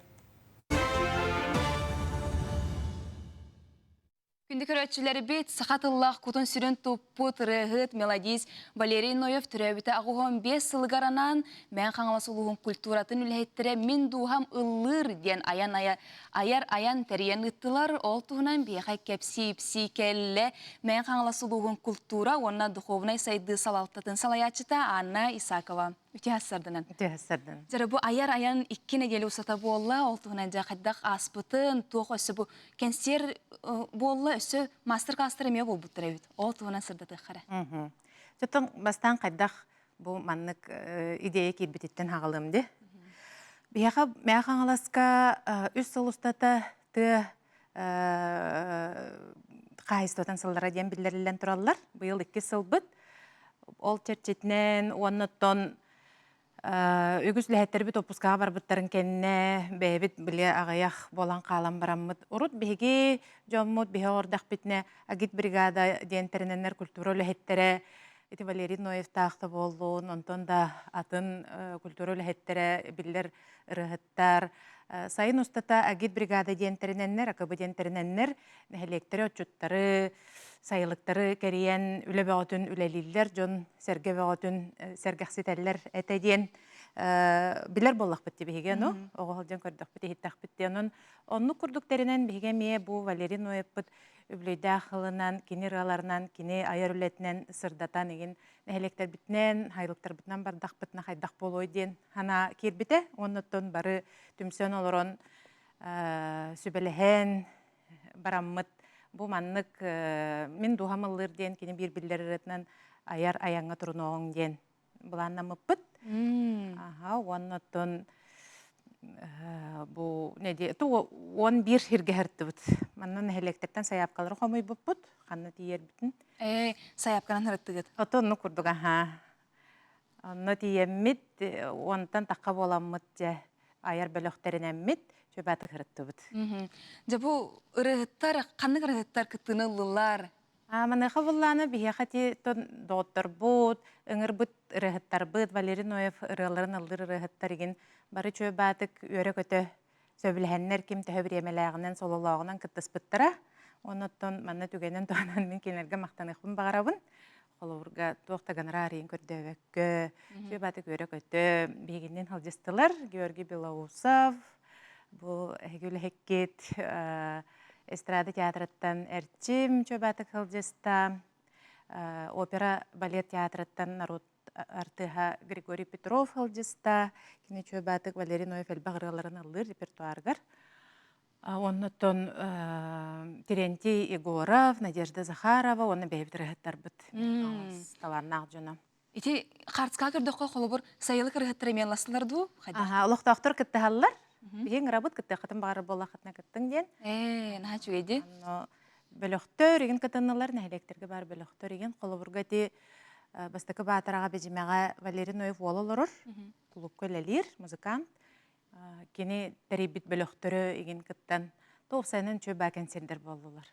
Күндү көрөөччүлэрбит, саха тыллаах кутун сүрүн туппут ырыаһыт, мелодист Валерий Ноев төрөөбүтэ 85 сылыгар анаан Мэҥэ Хаҥалас улууһун культуратын үлэһиттэрэ Мин дууһам ыллыыр диэн айан айар айан тэрийэн ыыттылар. Ол туһунан биһиэхэ кэпсии-ипсии кэллэ Мэҥэ Хаҥалас улууһун культура уонна духовнай сайдыы салалтатын салайааччыта Анна Исакова. Үтүө сарданан. Үтүө сардан. Дьэ бу айар айан икки нэдиэлэ устата буолла. Ол туһунан дьэ хайдах ааспытын, туох өссө бу кэнсиэр буолла, өссө мастер-класстар эмиэ буолбуттар эбит. Ол туһунан сырдатыахха эрэ. Чоттон бастаан хайдах бу маннык идея киирбититтэн хаҕалыам ди. Биһиэхэ Мэҥэ Хаҥаласка үс сыл устата тыа хаһайыстыбатын сыллара диэн биллэриллэн тураллар. Быйыл иккис сылбыт. Ол чэрчитинэн уонна оттон үгүс үлэһиттэрбит отпускаҕа барбыттарын кэннэ бэйэбит били аҕыйах буолан хаалан бараммыт. Урут биһиги дьоммут биһи оҕордохпитинэ агитбригада диэн тэринэннэр культура үлэһиттэрэ ити Валерий Ноевтаах да буоллун, онтон да атын культура үлэһиттэрэ биллэр ырыаһыттар сайын устата агитбригада диэн тэринэннэр, АКБ диэн тэринэннэр нэһилиэктэри, отчуттары, сайылыктары кэрийэн үлэ бөҕөтүн үлэлииллэр, дьон сэргэ бөҕөтүн сэргэхситэллэр этэ диэн билэр буоллахпыт дии биһиги ону оҕо сылдьан көрдөхпүт, иһиттэхпит диэн. Онон оннук курдук тэринэн биһиги эмиэ бу Валерий Ноевпыт үбүлүөйдээх ылынан, кини ырыаларынан, кини айар үлэтинэн сырдатан игин нэһилиэктэрбитинэн, сайылыктарбытынан бардахпытына хайдах буолуой диэн санаа киирбитэ. Уонна оттон бары түмсэн олорон сүбэлэһэн бараммыт бу маннык мин дууһам ыллыыр диэн кини биир биллэр ырыатынан айар айаҥҥа турунуоҕуҥ диэн былааннаммыппыт. Аха, уонна оттон бу неде 11 сиргэ сыртыбыт. Манна нэһилиэктэртэн сайаапкалары хомуйбуппут, ханна тиийэрбитин. Ээ, сайаапканан сырыттыгыт. Ото оннук курдук аха. Онно тиийэммит, онтон тахха буоламмыт дьэ айар бөлөхтөрүнэммит чөбөтүк сырыттыбыт. Дьэ бу ырыһыттар ханнык ырыһыттар кыттыыны ыллылар? Маныаха буллаана биһиэхэ ти доҕотторбут, ыҥырбыт ырыаһыттарбыт, Валерий Ноев ырыаларын ыллыыр ырыаһыттар игин бары чүө баатык үөрэ-көтө сөбүлэһэннэр ким төһө бириэмэлээҕинэн, сололооҕунан кыттыспыттара. Оннуттан манна түгэнин туһанан мин кинилэргэ махтаныахпын баҕарабын. Холобурга туох да гонорар иһин көрдөөбөккө, чүө баатык үөрэ-көтө биһигинниин сылдьыстылар. Георгий Белоусов, бу эһиги үлэһиккит эстрада театрыттан Эрчим Чөбатык сылдьыста, опера балет театрыттан народ артыыһа Григорий Петров сылдьыста, кини Чөбатык Валерий Ноев элбэх ырыаларын ыллыыр репертуарыгар. Оннуттан Терентий Егоров, Надежда Захарова уонна бэйэбит ырыаһыттарбыт талааннаах дьоно. Ити хартыскаҕа көрдөххө, холобур, сайылык ырыһыттар эмиэ ылластылар дуу? Аха, олохтоохтор кыттыһаллар. Биһиги ыҥырабыт кыттыаххытын баҕарар буоллаххытына кыттыҥ диэн. Ээ, наһаа үчүгэй дии. Онно бөлөхтөр игин кытыннылар, нэһилиэктэргэ баар бөлөхтөр игин. Холобурга ити Бастакы Баатараҕа Бэдьимэҕэ Валерий Ноев уола олорор, кулуупка үлэлиир, музыкант. Кини тэрийбит бөлөхтөрө игин кыттан тоҕус үчүгэй баа кэнсиэрдэр буоллулар.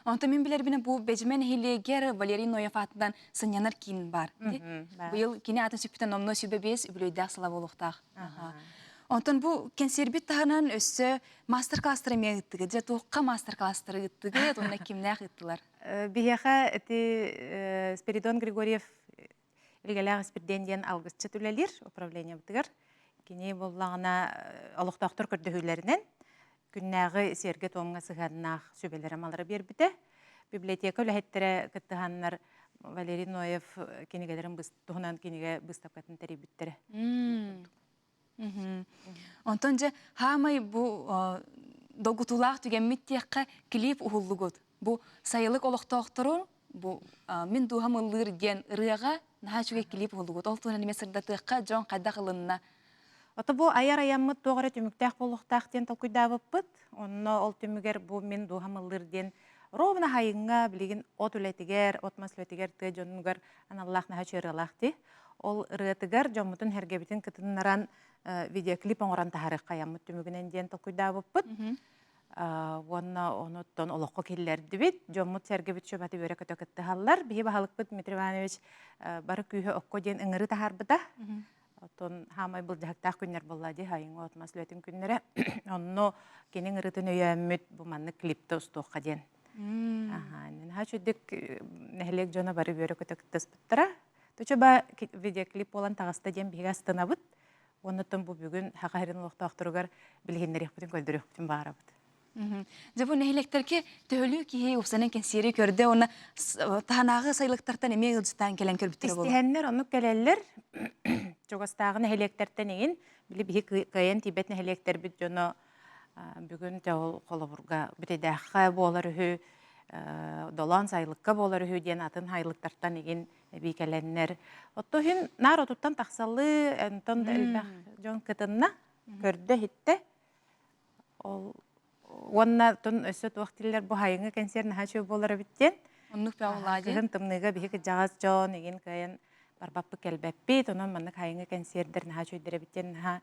Онтон мин билэрбинэн бу Бэдьимэ нэһилиэгэр Валерий Ноев аатынан сынньанар киин баар. Быйыл кини аатын сүппүтэ номнуо 25 үбүлүөйдээх сыла буолуохтаах. Онтон бу кэнсиэрбит таһынан өссө мастер-класстар эмиэ ыыттыгыт. Дьэ туохха мастер-класстары ыыттыгыт уонна кимнээх ыыттылар? Биһиэхэ ити Спиридон Григорьев Илгэлээх Испирдиэн диэн алгысчыт үлэлиир управлениебытыгар. Кини буоллаҕына олохтоохтор көрдөһүүлэринэн күннээҕи сиэргэ-туомҥа сыһыаннаах сүбэлэри-амалары биэрбитэ. Библиотека үлэһиттэрэ кыттыһаннар Валерий Ноев кинигэлэрин туһунан кинигэ быыстапкатын тэрийбиттэрэ. Онтон дьэ хаамай бу долгутуулаах түгэммит диэххэ клип уһуллугут. Бу сайылык олохтоохторун Бу мин дууһам ыллыыр диэн ырыаҕа наһаа үчүгэй клип уһуллубут. Ол туһунан эмиэ сырдатыахха, дьон хайдах ылынна? Ото бу айар айаммыт туох эрэ түмүктээх буолуохтаах диэн толкуйдаабыппыт. Онно ол түмүгэр бу мин дууһам ыллыыр диэн ровно хайыҥҥа билигин от үлэтигэр, от мас үлэтигэр тыа дьонугар аналлаах наһаа үчүгэй ырыалаах дии. Ол ырыатыгар дьоммутун сэргэбитин кытыннаран видеоклип оҥорон таһаарыахха айаммыт түмүгүнэн диэн толкуйдаабыппыт. Уонна онуттан олоххо киллэрдибит. Дьоммут-сэргэбит сүбаты үөрэ-көтө кыттыһаллар. Биһи баһылыкпыт Дмитрий Иванович бары күүһү окко диэн ыҥырыы таһаарбыта. Оттон хаамай былдьаһыктаах күннэр буолла дии, хайыҥ от мас үлэтин күннэрэ. Онно кини ыҥырыытын өйөөммүт бу маннык клипте устуохха диэн. Аха, наһаа үчүгдүк нэһилиэк дьоно бары үөрэ-көтө кыттыспыттара. Тучуба видеоклип буолан таҕыста диэн биһиги астынабыт. Оннуттан бу бүгүн Саха сирин олохтоохторугар билиһиннэриэхпитин, көрдөрүөхпүтүн баҕарабыт. Дьэ бу нэһилиэктэргэ төһөлүү киһи уопсанан кэнсиэри көрдө уонна таһынааҕы сайылыктартан эмиэ ыалдьыттаан кэлэн көрбүттэрэ буолуо. Истиһэннэр оннук кэлэллэр. Чугастааҕы нэһилиэктэртэн иҥин били биһи кыайан тиийбэт нэһилиэктэрбит дьоно бүгүн те ол холобурга бүтэйдээххэ буолар үһү, долоон сайылыкка буолар үһү диэн атын сайылыктартан игин эбии кэлэннэр. Отто иһин наар отуттан тахсалыы, онтон да элбэх дьон кытынна, көрдө-иһиттэ. Ол уонна тон өссө туох дииллэр бу хайыҥы кэнсиэр наһаа үчүгэй буолар эбит диэн. Оннук бөҕө Кыһын тымныыга биһи кырдьаҕас дьон игин кыайан барбаппыт кэлбэппит, онон маннык хайыҥы кэнсиэрдэр наһаа үчүгэйдэр эбит диэн наһаа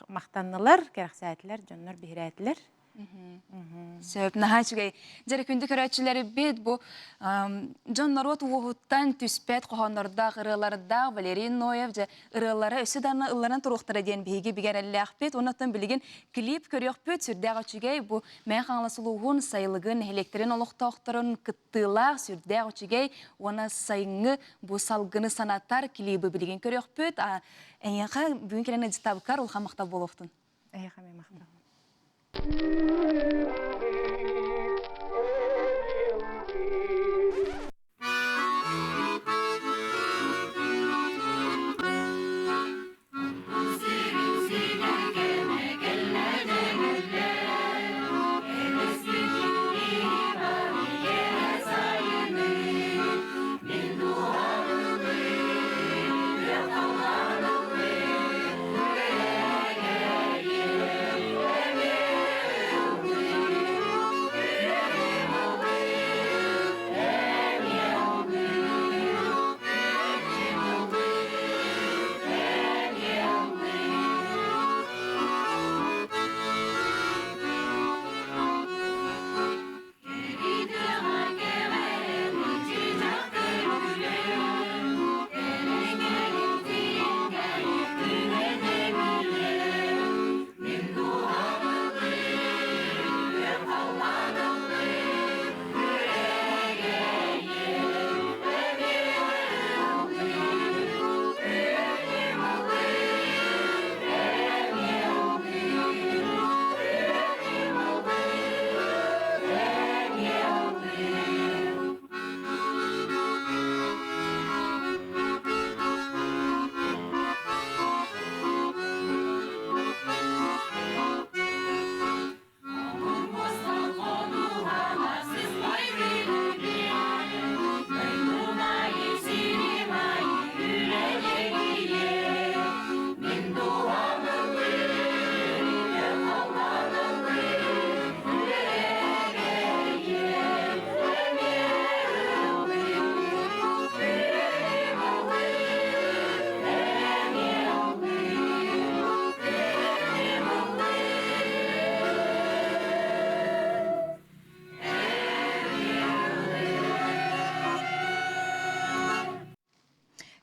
махтаннылар, кэрэхсээтилэр, дьоннор биһирээтилэр. Сөп, наһаа үчүгэй. Дьэ, күндү көрөөччүлэрбит бу дьон норуот уоһуттан түспэт хоһооннордоох ырыалардаах Валерий Ноев дьэ ырыалара өссө даҕаны ылланан туруохтара диэн биһиги бигэрэллээхпит. Оннуттан билигин клип көрүөхпүт сүрдээх үчүгэй. Бу Мэҥэ Хаҥалас улууһун сайылыгын нэһилиэктэрин олохтоохторун кыттыылаах сүрдээх үчүгэй уонна сайыҥҥы бу салгыны санатар клибы билигин көрүөхпүт. Эйиэхэ бүгүн кэлэн ыдьытабыккар улахан махтал буолуохтун. Эйиэхэ эмиэ махтал.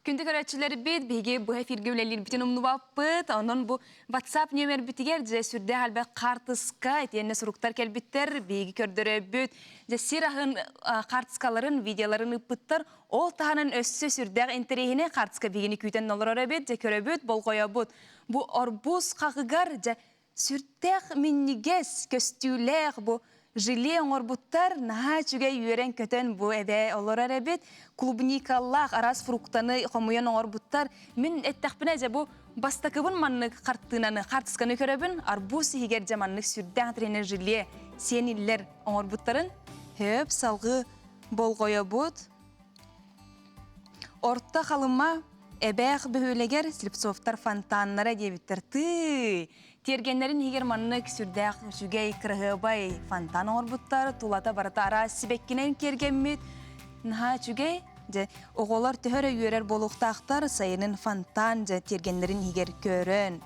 Күндү көрөөччүлэрбит, биһиги бу эфиргэ үлэлиирбитин умнубаппыт. Онон бу WhatsApp нүөмэрбитигэр дьэ сүрдээх элбэх хаартыска итиэннэ суруктар кэлбиттэр, биһиги көрдөрөбүт. Дьэ сир аһын хаартыскаларын, видеоларын ыыппыттар. Ол таһынан өссө сүрдээх интэриэһинэй хаартыска биһигини күүтэн олорор эбит. Дьэ көрөбүт, болҕойобут. Бу арбуз хаҕыгар дьэ Сүрдээх минньигэс, көстүүлээх бу желе оҥорбуттар, наһаа үчүгэй үөрэн-көтөн бу эбээ олорор эбит. Клубникалаах араас фруктаны хомуйан оҥорбуттар. Мин эттэхпинэ дьэ бу бастакыбын маннык хартыынаны, хаартысканы көрөбүн, арбуз иһигэр дьэ маннык сүрдээх тренер желе сиэниллэр оҥорбуттарын. Хөп, салгыы болҕойобут. Орто Халыма Эбээх бөһүөлэгэр Слепцовтар фонтаннара диэбиттэр. Тыы! Тиэргэннэрин иһигэр маннык сүрдээх үчүгэй, кыраһыабай фонтан оҥорбуттар. Тулата барыта араас сибэккинэн киэргэммит. Наһаа үчүгэй. Дьэ, оҕолор төһө эрэ үөрэр буолуохтаахтар, сайынын фонтан дьэ тиэргэннэрин иһигэр көрөн.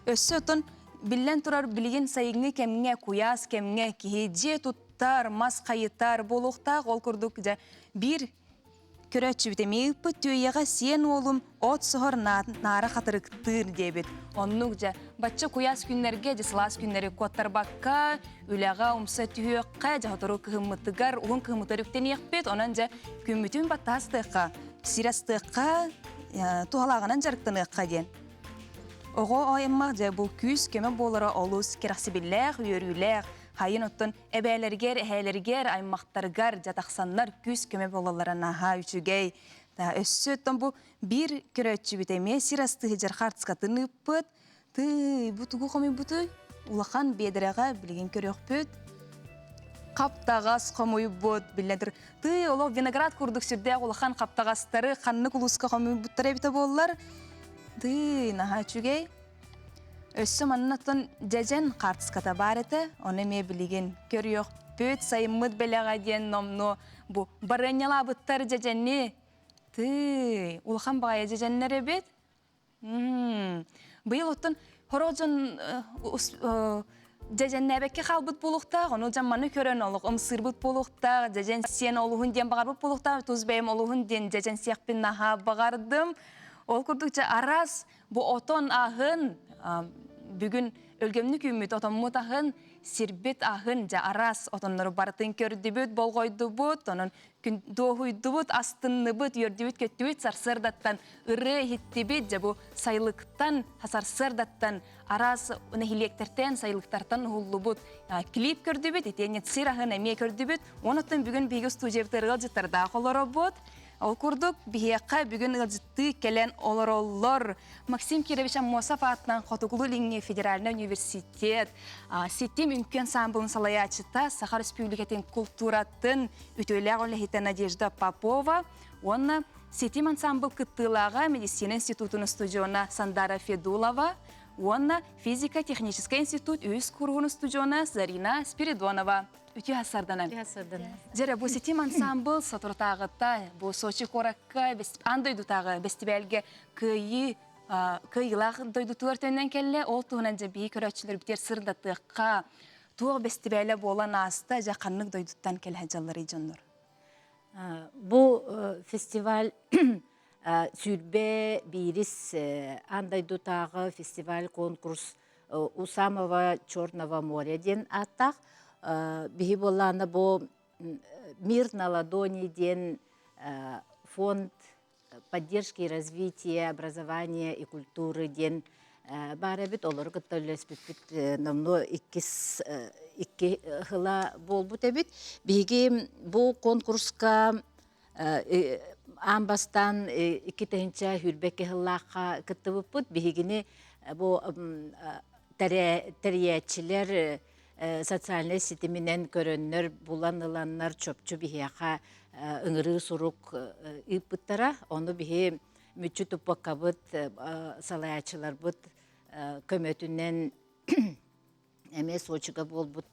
Өссө оттон биллэн турар билигин сайыҥҥы кэмҥэ, куйаас кэмҥэ киһи дьиэ туттар, мас хайытар буолуохтаах. Ол курдук дьэ биир көрөөччүбүт эмиэ ыыппыт түөйэҕэ сиэн уолум от соһор наара хатырыктыыр диэбит. Оннук дьэ бачча куйаас күннэргэ дьэ сылаас күннэри куоттарбакка үлэҕэ умса түһүөххэ дьэ сотору кыһыммытыгар уһун кыһыммытыгар үктэниэхпит. Онон дьэ күммүтүн баттаастыахха, сир астыахха, туһалааҕынан дьарыктаныахха диэн. Оҕо аймах дьэ бу күүс көмө буолара олус кэрэхсибиллээх, үөрүүлээх. Хайын оттон эбээлэригэр, эһээлэригэр, аймахтарыгар дьэ тахсаннар күүс-көмө буолаллара наһаа үчүгэй. Өссө оттон бу биир көрөөччүбүт эмиэ сир астыһы дьархартскатын ыыппыт. Тыый, бу тугу хомуйбутуй? Улахан биэдэрэҕэ билигин көрүөхпүт. Хаптаҕас хомуйбут, биллэн тур. Тыый, олох виноград курдук сүрдээх улахан хаптаҕастары ханнык улууска хомуйбуттара эбитэ буоллар. Тыый, наһаа үчүгэй. Өссө маннаттан дьэдьэн хаартыската баар этэ, ону эмиэ билигин көрүөхпүт, сайыммыт бэлэҕэ диэн номнуо бу барыанньалаабыттар дьэдьэни. Тыый, улахан баҕайы дьэдьэннэр эбит. Быйыл оттон хороо дьон дьэдьэннээбэккэ хаалбыт буолуохтаах, ону дьон маны көрөн олох ымсыырбыт буолуохтаах, дьэдьэн сиэн олуһун диэн баҕарбыт буолуохтаах, тус бэйэм олуһун диэн дьэдьэн сиэхпин наһаа баҕардым. Ол курдук дьэ араас Бу отон аһын бүгүн өлгөмнүк үүммүт отоммут аһын, сирбит аһын, дьэ араас отоннору барытын көрдүбүт, болҕойдубут, онон күн дуоһуйдубут, астынныбыт, үөрдүбүт-көттүбүт, сарсыардаттан ырыа иһиттибит, дьэ бу сайылыктан, сарсыардаттан араас нэһилиэктэртэн, сайылыктартан уһуллубут клип көрдүбүт, итиэннэ сир аһын эмиэ көрдүбүт. Онуттан бүгүн биһиги студиябытыгар ыалдьыттардаах олоробут. Ол курдук, биһиэхэ бүгүн ыалдьыттыы кэлэн олороллор. Максим Кирович Аммосов аатынан Хотугулуу-Илиҥҥи федеральнай университет Ситим үҥкүү ансаамбылын салайааччыта, Саха Республикатын култууратын үтүөлээх үлэһитэ Надежда Попова уонна Ситим ансаамбыл кыттыылааҕа медицина институтун устудьуона Сандара Федулова уонна физико-техническэй институт үһүс куруһун устудьуона Зарина Спиридонова. Үтүө сарданан. Дьэрэ, бу ситим ансамбл соторутааҕыта бу Сочи куоракка аан дойдутааҕы бэстибээлгэ кыайыы кыайыылаах дойдутугар төннөн кэллэ. Ол туһунан дьэ биһи көрөөччүлэрбитигэр сырдатыахха. Туох бэстибээлэ буолан ааста, дьэ ханнык дойдуттан кэлэ сылдьалларый дьоннор? Бу фестиваль сүүрбэ биирис аан дойдутааҕы фестиваль-конкурс у самого Черного моря диэн ааттаах. Биһи буоллаана бу Мир на ладони диэн фонд поддержки и развития образования и культуры диэн баар эбит. Олору кытта үлэлэспиппит номнуо иккис икки ыла буолбут эбит. Биһиги бу конкурска аан бастаан 2 сүүрбэкки сыллаахха кыттыбыппыт. Биһигини бу тэрийээччилэр социальнай ситиминэн көрөннөр, булан ыланнар чопчу биһиэхэ ыҥырыы сурук ыыппыттара. Ону биһи мүччү туппаккабыт салайааччыларбыт көмөтүнэн эмиэ Сочига буолбут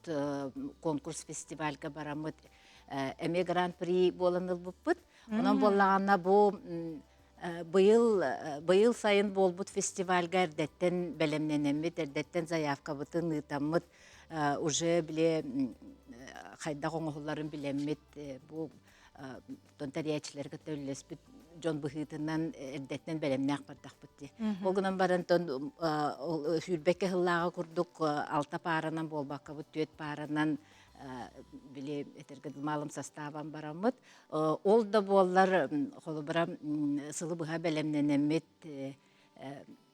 конкурс фестивальга бараммыт эмиэ гран-при буолан ылбыппыт. Онон буоллаҕына бу быйыл быйыл сайын буолбут фестивальга эрдэттэн бэлэмнэнэммит, эрдэттэн заявкабытын ыытаммыт уже били хайдах оҥоһулларын билэммит бу тэрийээччилэри кытта үлэлэспит дьон быһыытынан эрдэттэн бэлэмнээх бардахпыт дии. Ол гынан баран тон сүүрбэккэ сыллааҕы курдук алта пааранан буолбаккабыт түөрт пааранан били этэргэ малым састаабан бараммыт. Ол да буоллар холобура сылы быһа бэлэмнэнэммит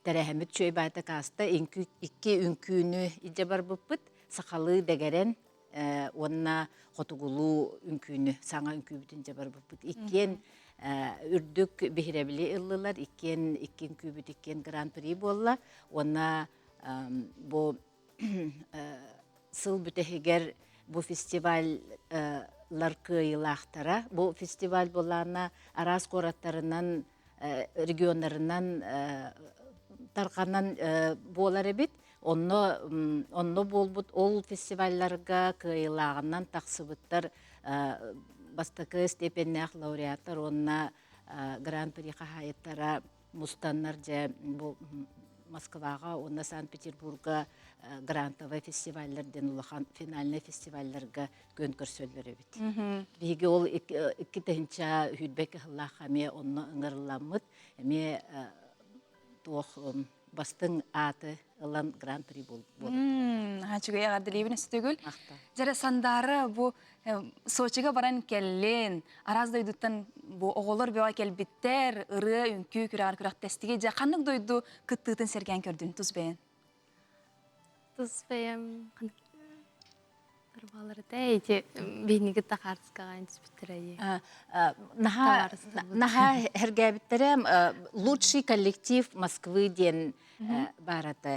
тэрээһиммит үчүгэй баайта кааста икки үҥкүүнү илдьэ барбыппыт сахалыы дэгэрэн уонна хотугулуу үҥкүүнү саҥа үҥкүүбүтүн дьэ барбыппыт иккиэн үрдүк биһирэбили ыллылар иккиэн икки үҥкүүбүт иккиэн гран-при буолла уонна бу сыл бүтэһигэр бу фестиваль. лар кыайыылаахтара. Бу фестиваль буоллаҕына араас куораттарынан, регионнарынан тарҕанан буолар эбит. Онно онно буолбут ол фестивалларга кыайыылааҕынан тахсыбыттар бастакы степеннээх лауреаттар уонна гран-при хаһаайыттара мустаннар дьэ бу Москваҕа уонна Санкт-Петербурга грантовай фестиваллар диэн улахан финальнай фестивалларга күөн көрсөллөр эбит. Биһиги ол 2000 кыһыллаахха эмиэ онно ыҥырылламмыт, эмиэ туох бастыҥ ааты ылан гран-при буолбут. Үчүгэй эҕэрдэлиибин өстөгүл. Дьэрэ Сандаара бу Сочига баран кэллин, араас дойдуттан бу оҕолор бөҕө кэлбиттэр, ырыа, үҥкүү күрэҕэр күрэхтэстиги. Дьэ ханнык дойду кыттыытын сэргээн көрдүн тус бэйэн? Тус бэйэм Барбаларыта эти биһиги тахаарскаҕа түспүттэрэ Наһаа наһаа эргээбиттэрэ лучший коллектив Москвы диэн баарата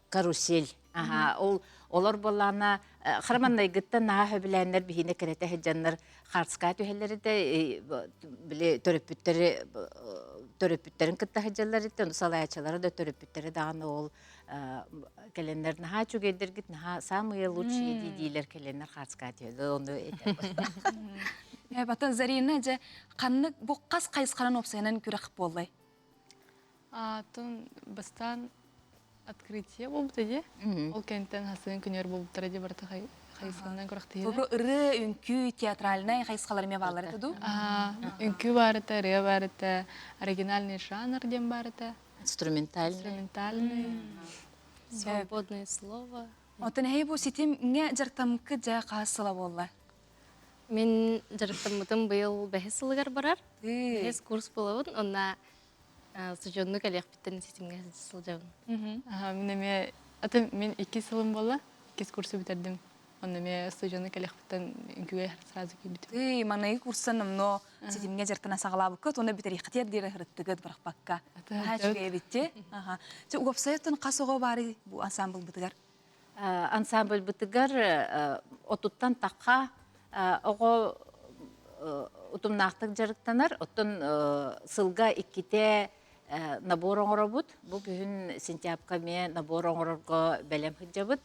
карусель. Аха, ол олор буоллаана хараманнайгыттан наһаа хөбүлээннэр биһине кэрэтэ сылдьаннар хаарскаа түһэллэритэ били төрөппүттэри төрөппүттэрин кытта сылдьаллар итэ салайааччылара да төрөппүттэрэ даҕаны ол кэлэннэр наһаа үчүгэйдэргит наһаа самые лучшие диилэр кэлэннэр хаарскаа түһэллэр ону Батын Зарина дьэ ханнык бу хас хайысханан уопсайынан күрэх буоллай? Атын бастаан открытие буолбута дии. Ол кэнниттэн хасыын күнүөр буолбуттара дии барыта хайысханан күрэхтэһиилэр. Бу ырыа, үҥкүү, театральнай хайысхалар эмиэ бааллар этэ дуу? Үҥкүү баар этэ, ырыа баар этэ, оригинальный жанр диэн баар этэ. Инструментальный. Инструментальный. Свободное слово. Оттон эһи бу ситимҥэ дьарыктаммыккыт дьэ хаһыс сыла буолла? Мин дьарыктаммытым быйыл бэһис сылыгар барар. Бэһис курс буолабын. Онно сужонну кэлиэхпиттэн ситимҥэ сылдьабын. Мин эмиэ атын мин иккис сылым буолла. Иккис курсу бүтэрдим. Онно эмиэ студияны кэлиэхпиттэн үҥкүүгэ сразу киирбитим. Тый, маныгы курсан номно ситимҥэ дьарыктана саҕалаабыккыт уонна бүтэриэххитигэр диэри ырыттыгыт бырахпакка. Наһаа үчүгэй эбитти. Аха. Чэ, уопсайыттан хас оҕо баарый бу ансамблбытыгар? Ансамбльбытыгар отуттан тахха оҕо утумнаахтык дьарыктанар. Оттон сылга иккитэ набор оҥоробут. Бу күһүн сентябрьга эмиэ набор оҥорорго бэлэм сылдьабыт.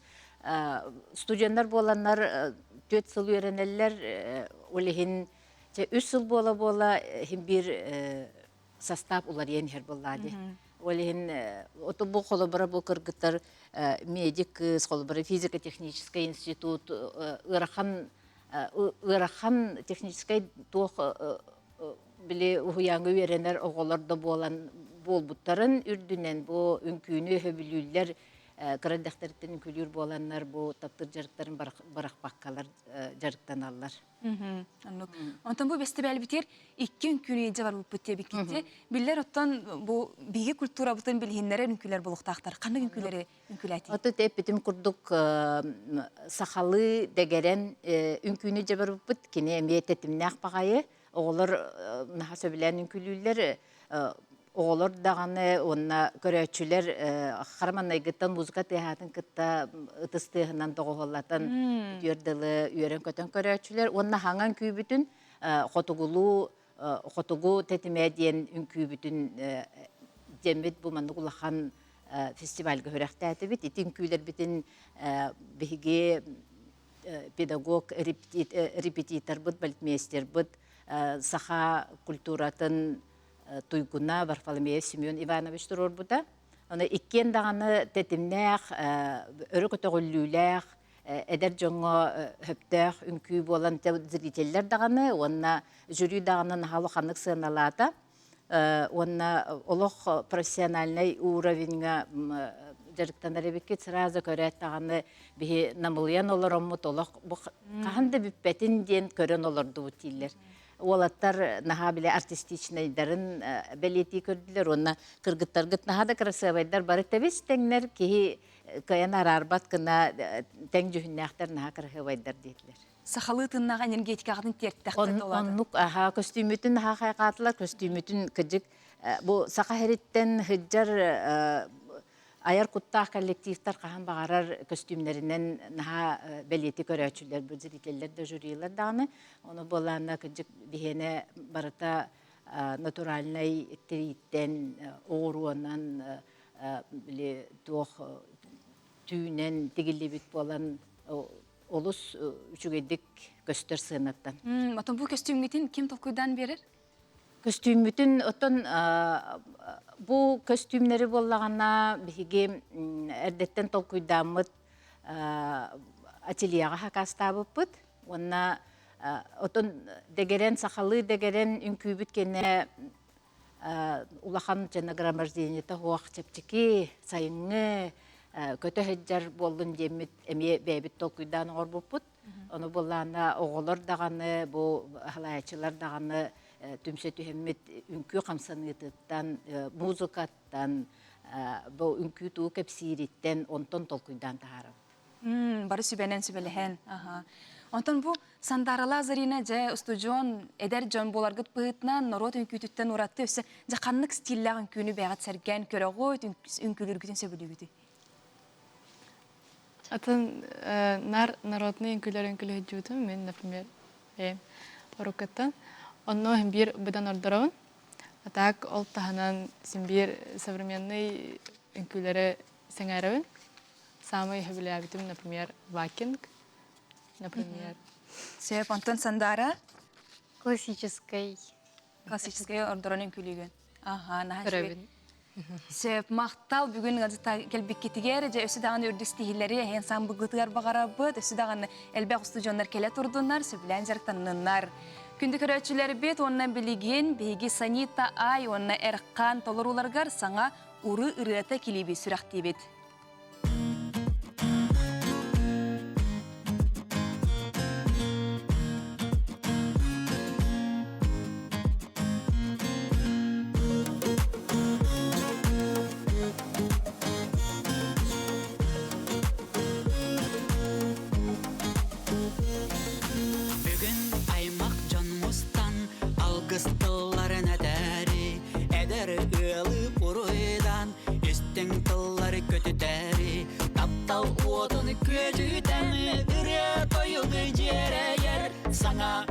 Студеннар буоланнар түөрт сыл үөрэнэллэр. Ол иһин үс сыл буола-буола иһин биир состав уларыйан иһэр буоллаа дии. Ол иһин ото бу холобура бу кыргыттар медик кыыс, холобура физико-технический институт ыарахан ыарахан техническэй туох били уһуйааҥҥа үөрэнэр оҕолор да буолан буолбуттарын үрдүнэн бу үҥкүүнү өһөбүлүүллэр кыра эрдэхтэриттэн үҥкүүлүүр буоланнар бу таптыыр дьарыктарын бырахпаккалар дьарыктаналлар. Оннук. Онтон бу бэстибээлбитигэр икки үҥкүүнү илдьэ барбыппыт диэбиккитэ. Биллэр оттон бу биһиги культурабытын билиһиннэрэр үҥкүүлэр буолуохтаахтар. Ханнык үҥкүүлэри үҥкүүлээтий? Отут эппитим курдук сахалыы дэгэрэн үҥкүүнү илдьэ барбыппыт. Кини эмиэ тэтимнээх баҕайы. Оҕолор наһаа сөбүлээн үҥкүүлүүллэр. Оҕолор даҕаны уонна көрөөччүлэр хара маҥнайгыттан музыка тыаһаатын кытта ытыс тыаһынан доҕуһуоллатан үтүөр дылы үөрэн-көтөн көрөөччүлэр уонна хаҥа үҥкүүбүтүн хотугулуу хотугу тэтимэ диэн үҥкүүбүтүн диэммит бу маннык улахан фестивальга күрэхтээтибит. Ити үҥкүүлэрбитин биһиги педагог репетиторбыт, балетмейстербыт саха культуратын туйгуна Варфоломеев Семен Иванович туруорбута. Ону иккиэн даҕаны тэтимнээх, өрө көтөҕүллүүлээх, эдэр дьоҥҥо сөптөөх үҥкүү буолан зрителлэр даҕаны уонна жюри даҕаны наһаа улаханнык сыаналаата. Уонна олох профессиональнай уровеньҥа дьарыктанар эбиккит сразу көрөөт даҕаны биһи намылыйан олороммут олох бу хаһан да бүппэтин диэн көрөн олордубут дииллэр. Уолаттар наһаа бile артистичнайдарын бэлиэтии көрдүлэр уонна кыргыттаргыт наһаа да кырасыабайдар бары тэбис тэҥнэр киһи кыайан араарбат гына тэҥ дьүһүннээхтэр наһаа кырасыабайдар диэтилэр. Сахалыы тыннаах энергетикаҕытын тиэртэхтэ Оннук аһаа көстүүмүтүн наһаа хайҕаатылар көстүүмүтүн кыдьык бу саха иһириттэн сылдьар Айар куттаах коллективтар хаһан баҕарар көстүүмнэринэн наһаа бэлиэти көрөөччүлэр, бу зрителлэр да жюрилар даҕаны. Ону буоллаанна кырдьык биһиэнэ барыта натуральнай тирииттэн, оҕуруонан, били туох түүнэн тигиллибит буолан олус үчүгэйдик көстөр сыанаттан. Отон бу көстүүмҥүтүн ким толкуйдаан биэрэр? Көстүүммүтүн оттон бу көстүүмнэри буоллаҕына биһиги эрдэттэн толкуйдааммыт ательеҕа хакаастаабыппыт уонна отон дэгэрэн сахалыы дэгэрэн үҥкүүбүт кэннэ улахан нагромождениета суох чэпчэки сайыҥҥы көтө сылдьар буоллун диэммит эмиэ бэйэбит толкуйдаан оҥорбуппут. Ону буоллаҕына оҕолор даҕаны, бу аһылаайаччылар даҕаны түмсэ түһэммит үҥкүү хамсаныытыттан, музыкаттан, бу үҥкүү тугу кэпсиириттэн онтон толкуйдаан таһаарабыт. Бары сүбэнэн сүбэлэһэн. Онтон бу Сандааралаах Зарина дьэ устудьуон эдэр дьон буоларгыт быһыытынан норуот үҥкүүтүттэн ураты өссө дьэ ханнык стиллээх үҥкүүнү бэйэҕит сэргээн көрөҕүт, үҥкүүлүүргүтүн сөбүлүүгүтүй? Атын нар народный үҥкүүлэр үҥкүүлэһдьибитим мин, например, бэйэм уруккуттан. Онно биир быдан ордоробун. А так ол таһынан син биир современный үҥкүүлэри сэҥээрэбин. Самый сөбүлээбитим, например, вакинг, например. Сөп, онтон Сандара? Классическай. Классическай ордорон үҥкүүлүүгүн. Аха, наһаа Көрөбүн. Сөп, махтал бүгүн газета кэлбиккитигэр, дьэ өссө даҕаны үрдүк ситиһиилэри эһиэн самбыгытыгар баҕарабыт, өссө даҕаны элбэх устудьуоннар кэлэ турдуннар, сөбүлээн дьарыктанныннар. Күндү көрөөччүлэрбит уонна билигин биһиги Санита Ай уонна Эрхан толорууларыгар саҥа уры ырыата килииби сүрэхтиибит. Бүгүн аймах дьон мустан алгыс тылларын этээри, эдэр ыалы уруйдан Истиҥ тыллары көтүтээри, таптал уотун күөдьүтэн, ырыа тойугу дьиэрэйэр саҥа